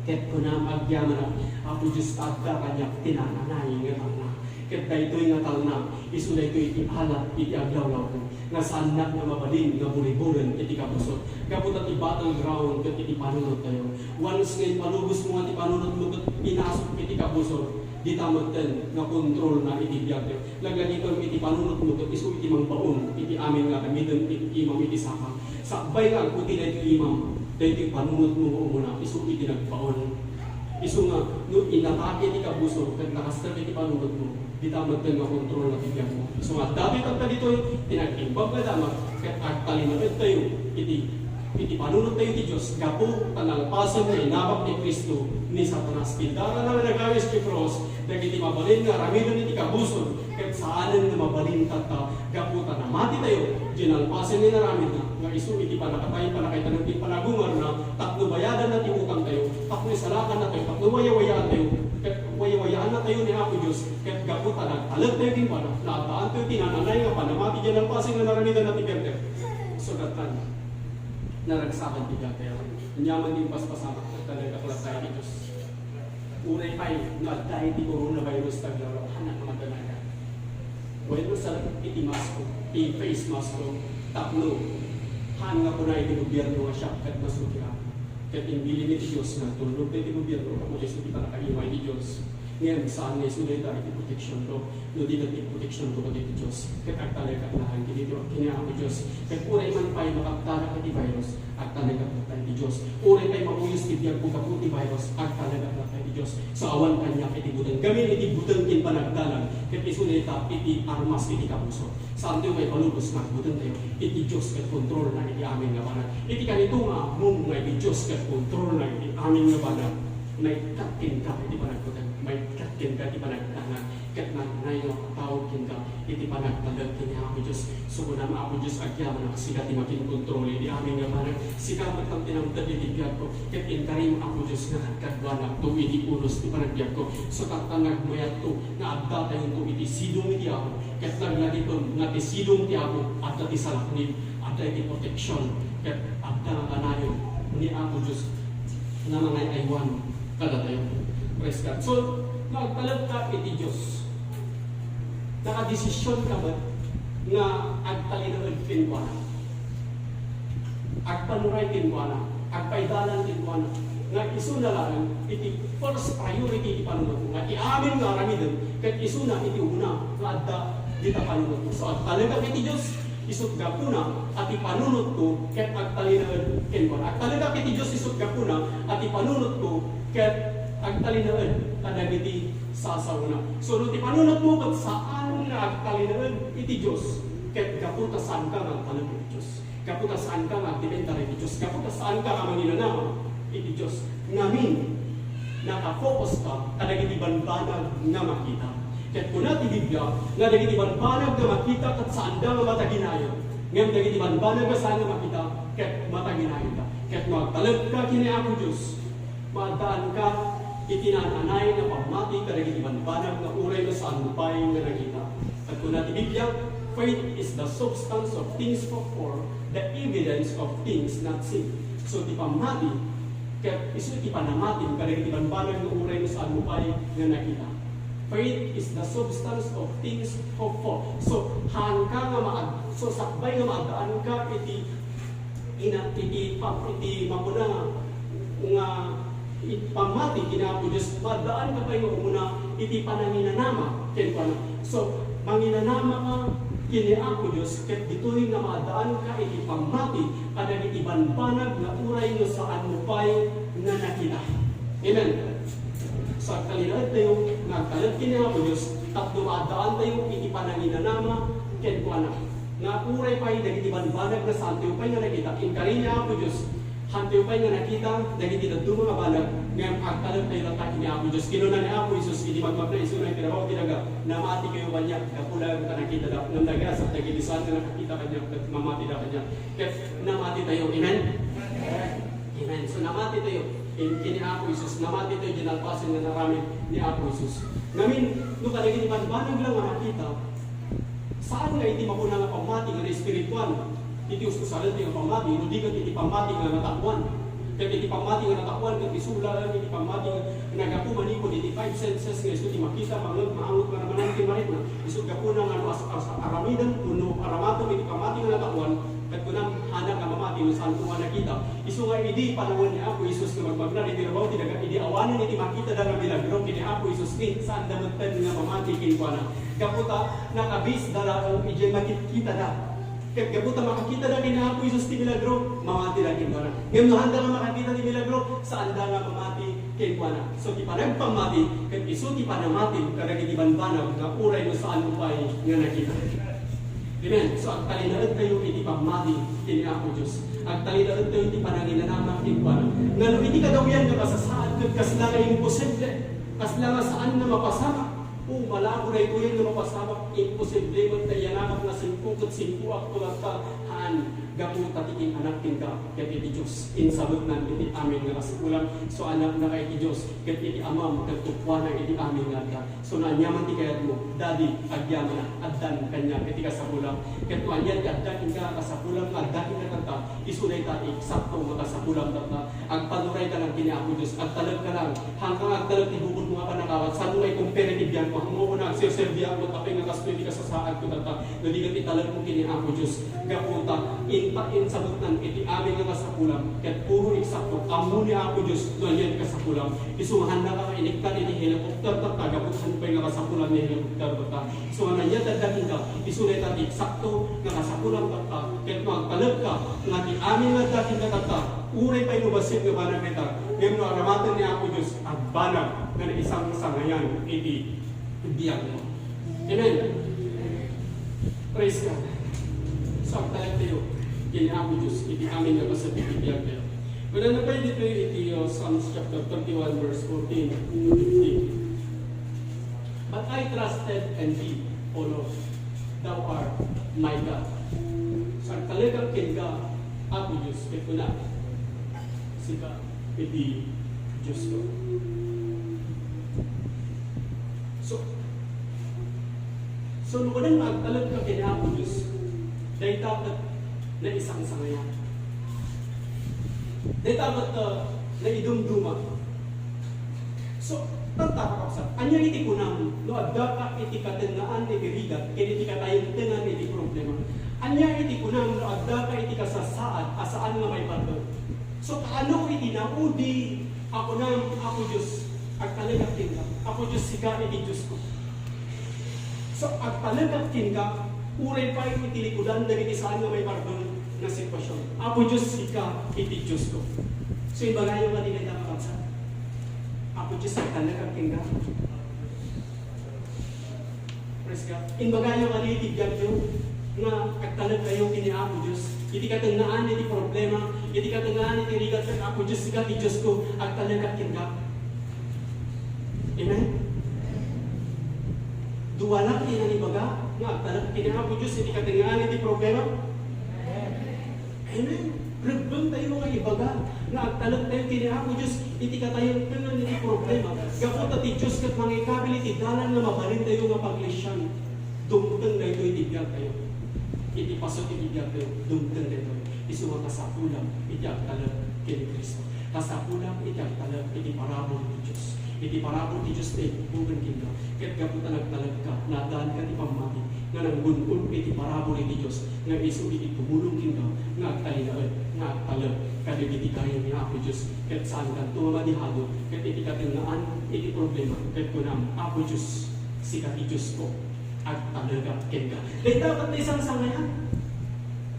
ket kunam, agyamanak, Apo Dios, adda kaniak ti naan-anay nga talna. Ket daytoy nga talna, isu daytoy ti alat iti aglawlawko, nga saannak nga mabalin nga buriburen iti kabusor. Gapu ta ti battleground ket iti panunottayo. Once nga impalubosmo nga ti panunotmo ket pinasok iti kabusor, dita metten nga kontrolna iti biagtayo. Laglagipen iti panunotmo ket isu iti mangbaon iti amin nga aramiden iti imam iti saka. Sakbay nga agputi daytoy imam, daytoy panunotmo nga umuna, isu iti nagbaon. Isu nga, no inatake ti kabusor ket nakasdek iti panunotmo, dita metten nga kontrolna ti biagmo. Isu nga, adda tatta ditoy ti nagtimbag nga damag ket agtalinaedtayo iti, iti panunottayo ti Dios gapu ta nalpasen nga inabak ni Cristo ni Satanas. Ti darana nga nagawis ti krus dagiti mabalin nga aramiden iti kabusor, ket saanen nga mabalin tatta gapu ta namatitayo, diay nalpasen nga inaramidna, nga isu iti pannakatay, pannakaitanem ti panagungarna, tapno bayadanna ti utangtayo, tapno isalakannatayo, tapno wayawayaantayo, ket wayawayaannatayo ni Apo Dios, ket gapu ta nagtalektayo kenkuana, naaddaantayo ti naan-anay nga panamati diay nalpasen nga inaramidanna ti biagtayo. So, gattan, naragsakan ti biagtayo. Aniaman ti impaspasamak, ket talaga kulat tayo ti Dios. Uray pay no adda iti coronavirus, taglawlaw, haannak nga magdanagan. Wenno salak iti masko, ti face masko, tapno haan nga kuna iti gobierno nga siak ket masukiak. Ket imbilin iti Dios nga tulnog iti gobierno, tapno isu ti pannakaimay iti Dios. Ngem saan nga isu dayta iti proteksionko, no di ket ti proteksionko ket iti Dios. Ket agtalekak laeng iti Dios, ken ni Apo Dios. Ket uray man pay makaptarak iti virus, agtalekak latta iti Dios. Uray pay mabuyos ti biagko gapu ti virus, agtalekak latta iti Dios. So, awan kaniak iti buteng. Gamin iti buteng ken panagdanag, ket isu dayta iti armas iti kabusor. Saantayo maipalubos nga agbutengtayo iti Dios ket kontrolna iti amin nga banag. Iti kanito nga ammom nga iti Dios ket kontrolna iti amin nga banag, maikkat kenka iti panagkuteng, maikkat kenka iti panagdanag, ket nagnayo a patawag kenka iti panagtalek ken ni Apo Dios. So, kunam, Apo Dios, agyamanak, sika ti makinkontrol iti amin nga banag. Sika met ti namted iti biagko, ket inkarim, Apo Dios, nga kadkaduanakto iti unos ti panagbiagko. So, tatta, nagmayatto nga addatayonto iti sidong iti Apo, ket laglagipen nga ti sidong ti Apo adda ti salaknib, adda iti proteksion, ket adda nga kanayon ni Apo Dios nga mangay-aywan kadatayo. Praise God. So, no agtalekka iti Dios, nakadesisionka met nga agtalinaed kenkuana, agpanuray kenkuana, agpaidalan kenkuana, nga isuna laeng iti first priority iti panunotmo, nga ti amin nga aramiden, ket isuna iti una nga adda dita panunotmo. So, agtalekak iti Dios, isut' gapuna a ti panunotko ket agtalinaed kenkuana. Agtalekak iti Dios isut' gapuna a ti panunotko ket agtalinaed kadagiti sasaona. So, no ti panunotmo ket saan nga agtalinaed iti Dios, ket gapu ta saanka nga agtalek iti Dios. Gapu ta saanka nga agdepender iti Dios. Gapu ta saanka nga manginanama iti Dios. Ngamin, nakafokuska kadagiti banbanag nga makita. Ket kuna ti Biblia nga dagiti banbanag nga makita ket saanda nga mataginayo. Ngem dagiti banbanag nga saan nga makita ket mataginayoda. Ket no agtalekka ken ni Apo Dios, maaddaanka iti naan-anay nga pammati kadagiti banbanag nga uray no saanmo pay nga nakita. Ket kuna ti Biblia, "Faith is the substance of things hoped for, the evidence of things not seen." So, ti pammati, ket isu ti panamatim kadagiti banbanag nga uray no saanmo pay nga nakita. Faith is the substance of things hoped for. So, haanka nga maad-, so, sakbay nga maaddaanka iti ina-, iti pa-, iti mapuna nga Iti pammati ken ni Apo Dios, maaddaanka pay nga umuna iti pananginanama kenkuana. So, manginanamaka ken ni Apo Dios, ket ditoy nga maaddaanka iti pammati kadagiti banbanag nga uray no saanmo pay nga nakita. Amen. So, agtalinaedtayo nga agtalek ken ni Apo Dios tapno maaddaantayo iti pananginanama kenkuana. Nga uray pay dagiti banbanag nga saantayo pay nga nakita, inkari ni Apo Dios, hantayo pay nga nakita dagiti dadduma nga banag, ngem agtalektayo latta ken ni Apo Dios. Kinuna ni Apo Jesus iti magmagna isuna iti rabaw ti daga, "Namati kayo kaniak, gapu laeng ta nakitada, ngem nagasat dagiti saan nga nakakita kaniak ket mamatida kaniak." Ket namatitayo. Amen? Amen. So, namatitayo. Ken, ken ni Apo Jesus, namatitayo diay nalpasen nga inaramid ni Apo Jesus. Ngamin, no kadagiti banbanag la nga makita, saan nga iti makuna nga pammati nga espiritual? Iti ustusaden ti nga pammati, no di ket iti pammati nga nataoan. Ket iti pammati nga nataoan, ket isu laeng iti pammati nga naggapu manipud iti five senses nga isu ti makita, mangngeg, maangot, manamanam iti maretna. Isu gapuna nga no as-, as-, aramidem wenno aramatem iti pammati nga nataoan, ket kunam, "Hanak nga mamati no saanko nga nakita." Isu nga idi panawen ni Apo Jesus nga magmagna iti rabaw ti daga, idi awanen iti makitada nga milagro ken ni Apo Jesus, ni saanda metten nga mamati kenkuana. Gapu ta nakabisda laeng idiay makitkitada. Ket gapu ta makakitada ken ni Apo Jesus ti milagro, mamatida kenkuana. Ngem no haanda nga makakita ti milagro, saanda nga mamati kenkuana. So, ti panagpammati ket isu ti panamati kadagiti banbanag nga uray no saanmo pay nga nakita. Amen. So, agtalinaedtayo iti pammati ken ni Apo Dios. Agtalinaedtayo iti pananginanama kenkuana. Nga no iti kadawian nga kasasaad ket kasla nga imposible, kasla nga saan nga mapasamak, o, malabo daytoyen nga mapasamak, imposible met ta iyanamak nga singko ket singkoak, kunata, haan, gapu ta ti kin-anak kenka ket iti Dios. Insabetnan iti amin nga kasapulam, so anaknaka iti Dios, ket iti amam ket kukuana iti amin nga adda. So, no ania man ti kayatmo, Daddy, agyamanak, addan kaniak iti kasapulam. Ket no ania ti adda kenka nga kasapulam nga adda kenka tatta, isu dayta ti eksakto nga kasapulam tatta. Agpanurayka lang ken ni Apo Dios, agtalekka lang. Haanka nga agtalek ti bukodmo nga pannakawat, saanmo nga i-compare iti biagmo? Haanmo nga agserserbiak met apay nga kastoy ti kasasaadko tatta, no di ket italekmo ken ni Apo Dios. Gapu ta, inta, insabetnan iti amin nga kasapulam, ket puro eksakto, ammo ni Apo Dios no ania ti kasapulam. Isu nga haannaka nga inikkan iti helicopter tatta, gapu ta saan pay nga kasapulan ni helicopter tatta. Isu nga ania ti adda kenka, isu dayta ti eksakto nga kasapulam tatta, ket no agtalekka nga ti amin nga adda kenka tatta, uray pay no bassit nga banag dayta, ngem no aramaten ni Apo Dios, agbanag nga naisangsangayan iti biagmo. Amen. Praise God. So, agtalektayo ken ni Apo Dios iti amin nga bassit iti biagtayo. Kunana pay ditoy iti, uh, Psalms chapter thirty-one, verse fourteen to fifteen. "But I trusted in thee, O Lord, thou art my God." So, agtalekak kenka, Apo Dios, ket kuna, "Sika iti Diosko." So, so, no kunam nga agtalekka ken Apo Dios, dayta ket naisangsangayan. Dayta ket, uh, naidumduma. So, tatta, kakabsat, ania iti kunam no addaka iti katennaan iti rigat ken iti katayentengan iti problema? Ania iti kunam no addaka iti kasasaad a saan nga maipardon? So, kaano iti naudi a kunam, "Apo Dios, agtalekak kenka. Apo Dios, sika iti Diosko." So, agtalekak kenka, uray pay iti likudan dagiti saan nga maipardon nga sitwasyon. "Apo Dios, sika iti Diosko." So, imbagayo nga di kayta makabsat, "Apo Dios, agtalekak kenka." Praise God. Imbagayo kadi iti biagyo nga agtalekkayo ken ni Apo Dios. Iti katennaan iti problema, iti katennaan iti rigat ken, "Apo Dios, sika ti Diosko, agtalekak kenka." Amen? Duanak ti nangibaga nga agtalek ken ni Apo Dios iti katennaan iti problema. Amen. Rebbengtayo nga ibaga nga agtalektayo ken ni Apo Dios iti katayentengan iti problema. Gapu ta ti Dios ket mangikabil iti dalan nga mabalintayo nga paglisian. Dumteng daytoy iti biagtayo. Iti paset iti biagtayo, dumteng daytoy. Isu nga kasapulam iti agtalek ken ni Cristo. Kasapulam iti agtalek iti parabur ti Dios. Iti parabur ti Dios ti ibubugen kenka. Ket gapu ta nagtalekka, naaddaanka ti pammati. nga nanggun-on iti parabur iti Dios nga isu iti tumulong kenka nga agtalinaed, nga agtalek kadagiti gayyem ni Apo Dios, ket saankanto nga madihago, ket iti katengngaan iti problema, ket kunam, "Apo Dios, sika ti Diosko, agtalekak kenka." Dayta ket ti sangsangayan.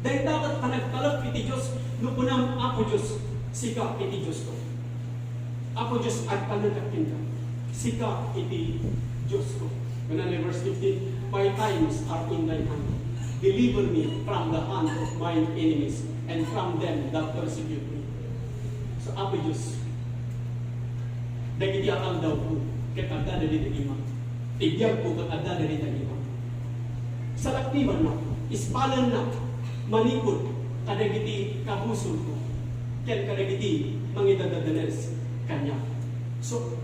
Dayta ket panagtalek iti Dios, no kunam, "Apo Dios, sika iti Diosko." Apo Dios, agtalekak kenka. Sika iti Diosko. Kunana verse fifteen, "My times are in thy hand. Deliver me from the hand of mine enemies and from them that persecute me." So, Apo Dios, dagiti aldaw ko, ket adda dagiti ima. Ti biag ko ket adda dagiti ima. Salaknibanna, ispalenna, manipud kadagiti kabusor ko, ken kadagiti mangidadanes kaniak. So,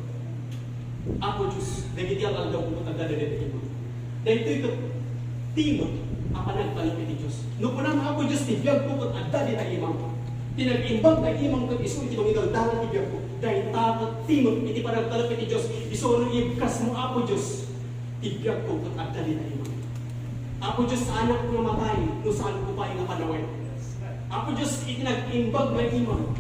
Apo Dios, dagiti aldaw ko ket adda dagiti ima. Daytoy ket timek a panagtalek iti Dios. No kunam, "Apo Dios, ti biag ko ket adda dita imam. Ti nag-imbag nga imam ket isu iti mangidaldalan ti biag ko." Dayta ket timek iti panagtalek iti Dios. Isu no ibkasmo, "Apo Dios, ti biag ko ket adda dita imam." Apo Dios, saanak nga matay no saanko pay nga panawid. Apo Dios, iti nag-imbag nga imam,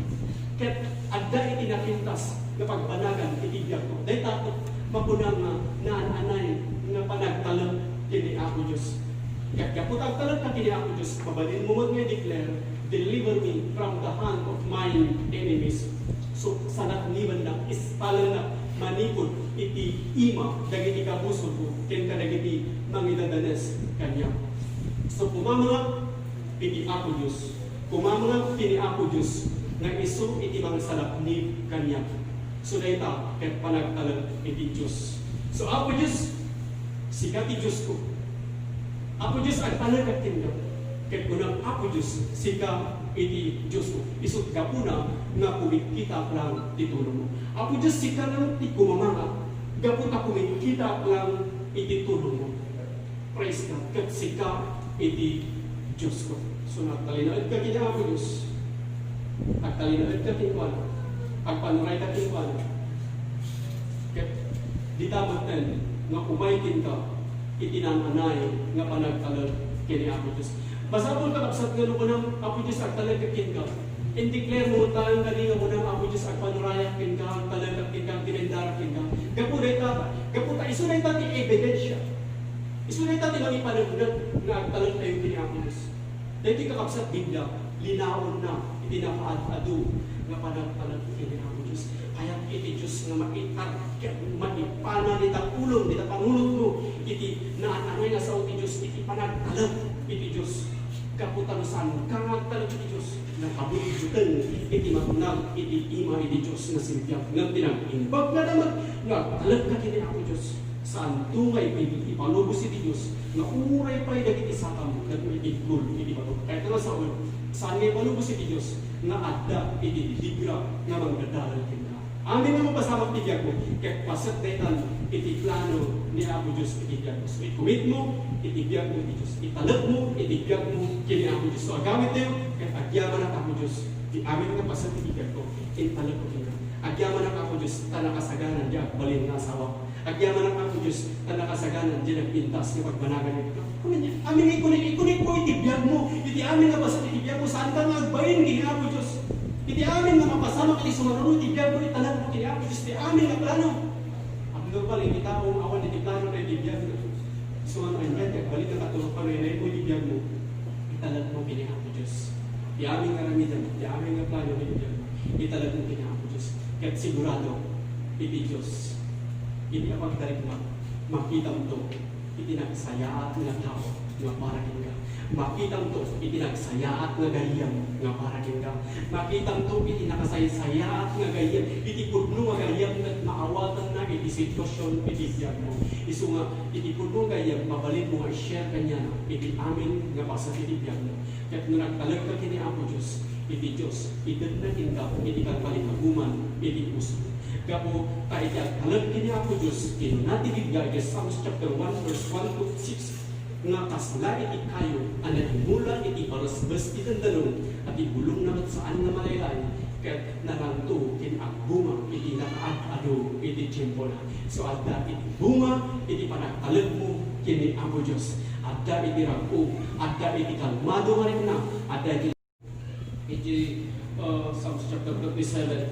ket adda iti napintas nga pagbanagan iti biag ko. Dayta ket makuna nga naan-anay nga panagtalek ken ni Apo Dios. Ket gapu ta agtalekka ken ni Apo Dios, mabalinmo met nga i-declare, "Deliver me from the hand of mine enemies." So, salaknibanna, ispalenna manipud iti ima dagiti kabusor ko ken kadagiti mangidadanes kaniak. So, kumamengak iti Apo Dios. Kumamengak ken ni Apo Dios nga isu iti mangsalaknib kaniak. So, dayta ket panagtalek iti Dios. So, Apo Dios, sika ti Diosko. Apo Dios, agtalekak kenka. Ket kunam, "Apo Dios, sika iti Diosko." Isu't gapuna nga kumikkitak lang ti tulongmo. Apo Dios, sika lang ti kumamangak. Gapu ta kumikkitak lang iti tulongmo. Praise God. Ket sika iti Diosko. So, nagtalinaedka ken ni Apo Dios. Agtalinaedka kenkuana. Agpanurayka kenkuana. Ket dita metten nga umay kenka iti naan-anay nga panagtalek ken ni Apo Dios. Masapul, kakabsat, nga no kunam, "Apo Dios, agtalekak kenka." I-declare mo, taeng kadi nga kunam, "Apo Dios, agpanurayak kenka, agtalekak kenka, agdimendarak kenka." Gapu dayta, gapu ta isu dayta ti ebidensya. Isu dayta ti mangipaneknek nga agtalektayo ken ni Apo Dios. Daytoy, kakabsat, Biblia, linaonna iti nakaad-adu nga panagtalek ken ni Apo Dios. Kayat iti Dios nga maitar-, maipanan dita ulom, dita panunotmo iti naan-anay nga sao ti Dios, iti panagtalek iti Dios. Gapu ta no saanka nga agtalek iti Dios, nakabutbuteng iti matnag iti ima iti Dios nga simbiat. Ngem ti nag-imbag nga damag nga agtalekka ken ni Apo Dios. Saanto nga ipi-, ipalubos iti Dios nga uray pay dagiti satam ket maitiggol iti bato. Kayat nga sawen, saan nga ipalubos iti Dios nga adda iti ligra nga mangdadalan kenka. Amin nga mapasamak ti biagmo, ket paset daytan iti plano ni Apo Dios iti biagmo. So, i-commit mo iti biagmo iti Dios. Italek mo iti biagmo ken ni Apo Dios. So, agamit tayo, ket agyamanak, Apo Dios, ti amin nga paset iti biagko, italek ko kenka. Agyamanak, Apo Dios, ta nakasaganan ti agbalin nga asawa. Agyamanak, Apo Dios, ta nakasaganan ti nagpintas nga pagbanagan iti. Amin, amin nga ikunik, ikunik mo iti biagmo, iti amin nga paset iti biagmo, saanka nga agbain ken ni Apo Dios. Iti amin nga mapasamak iti sumaro iti biagmo, italek mo ken ni Apo Dios, iti amin nga plano. Abnormal iti tao nga awan iti plano iti biagna. Sumaro ket agbalin nga katulok pa, nainay mo iti biagmo, italek mo ken ni Apo Dios. Iti amin nga aramidem, iti amin nga plano iti biagmo, italek mo ken ni Apo Dios. Ket sigurado, iti Dios, iti apagtarigma, makitamto iti nagsayaat nga tao nga para kenka. Makitamto iti nagsayaat nga gayyem nga para kenka. Makitamto iti nakasaysayaat nga gayyem, iti pudno nga gayyem ket maawatanna iti sitwasyon iti biagmo. Isu nga, iti pudno nga gayyem, mabalinmo nga i-share kaniana iti amin nga paset iti biagmo. Ket no nagtalekka ken ni Apo Dios, iti Dios, itedna kenka iti kalpalingaguman iti puso. Gapu ta iti agtalek ken ni Apo Dios, kinuna ti Biblia iti Psalms chapter one, verse one to six, nga kasla iti kayo a naimula iti paresbes ti dandanon, a ti bulongna met saan nga malaylay, ket nanangto ken agbunga iti nakaad-adu iti tiempona. So, adda iti bunga iti panagtalekmo ken ni Apo Dios. Adda iti rag-o, adda iti kalmado nga rikna, adda iti, iti, uh, Psalms chapter thirty-seven,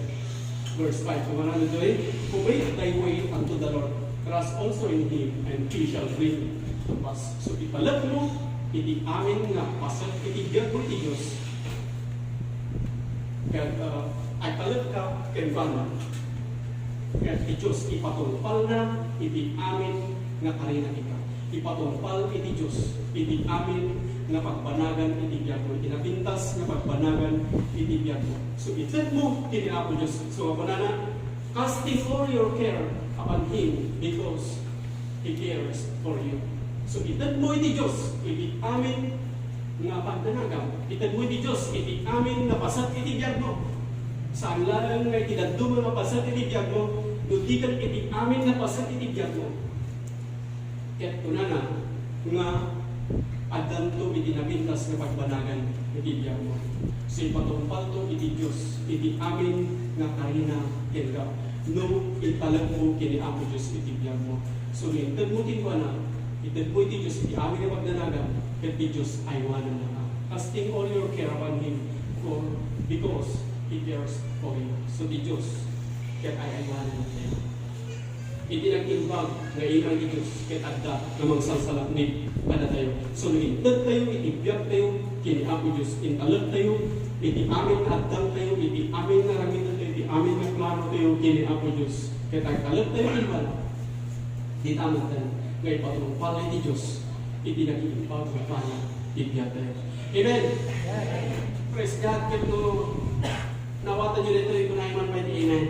verse five, kumana ditoy, "Commit thy way unto the Lord, trust also in Him, and He shall bring to pass." So, ipalekmo iti amin nga paset iti biagmo iti Dios. Ket, uh, agtalekka kenkuana. Ket ti Dios ipatungpalna iti amin nga karina ita. Ipatungpal iti Dios iti amin nga pagbanagan iti biagmo, iti napintas nga pagbanagan iti biagmo. So, itedmo ken ni Apo Dios. So, kunana, "Casting all your care upon Him because He cares for you." So, itedmo iti Dios iti amin nga pagdanagam. Itedmo iti Dios iti amin nga paset iti biagmo. Saan laeng nga iti dadduma nga paset iti biagmo, no di ket iti amin nga paset iti biagmo. Ket kunana nga addanto iti napintas nga pagbanagan iti biagmo. So, ipatungpalto iti Dios iti amin nga karina kenka no italekmo ken ni Apo Dios iti biagmo. So, no itedmo kenkuana, itedmo iti Dios iti amin nga pagdanagam, ket ti Dios aywananna. "Casting all your care upon Him, for, because He cares for you." So, ti Dios ket ay-aywananna. Iti nag-imbag nga iman ti Dios ket adda nga mangsalsalaknib kadatayo. So, no intedtayo iti biagtayo ken ni Apo Dios, intalektayo iti amin nga addangtayo, iti amin nga aramidentayo, iti amin nga planotayo ken ni Apo Dios, ket agtalektayo kenkuana, dita metten nga ipatungpal iti Dios iti nag-iimbag nga plano ti biagtayo. Amen. Praise God. Ket no nawatanyo daytoy, kunay man pay ti amen.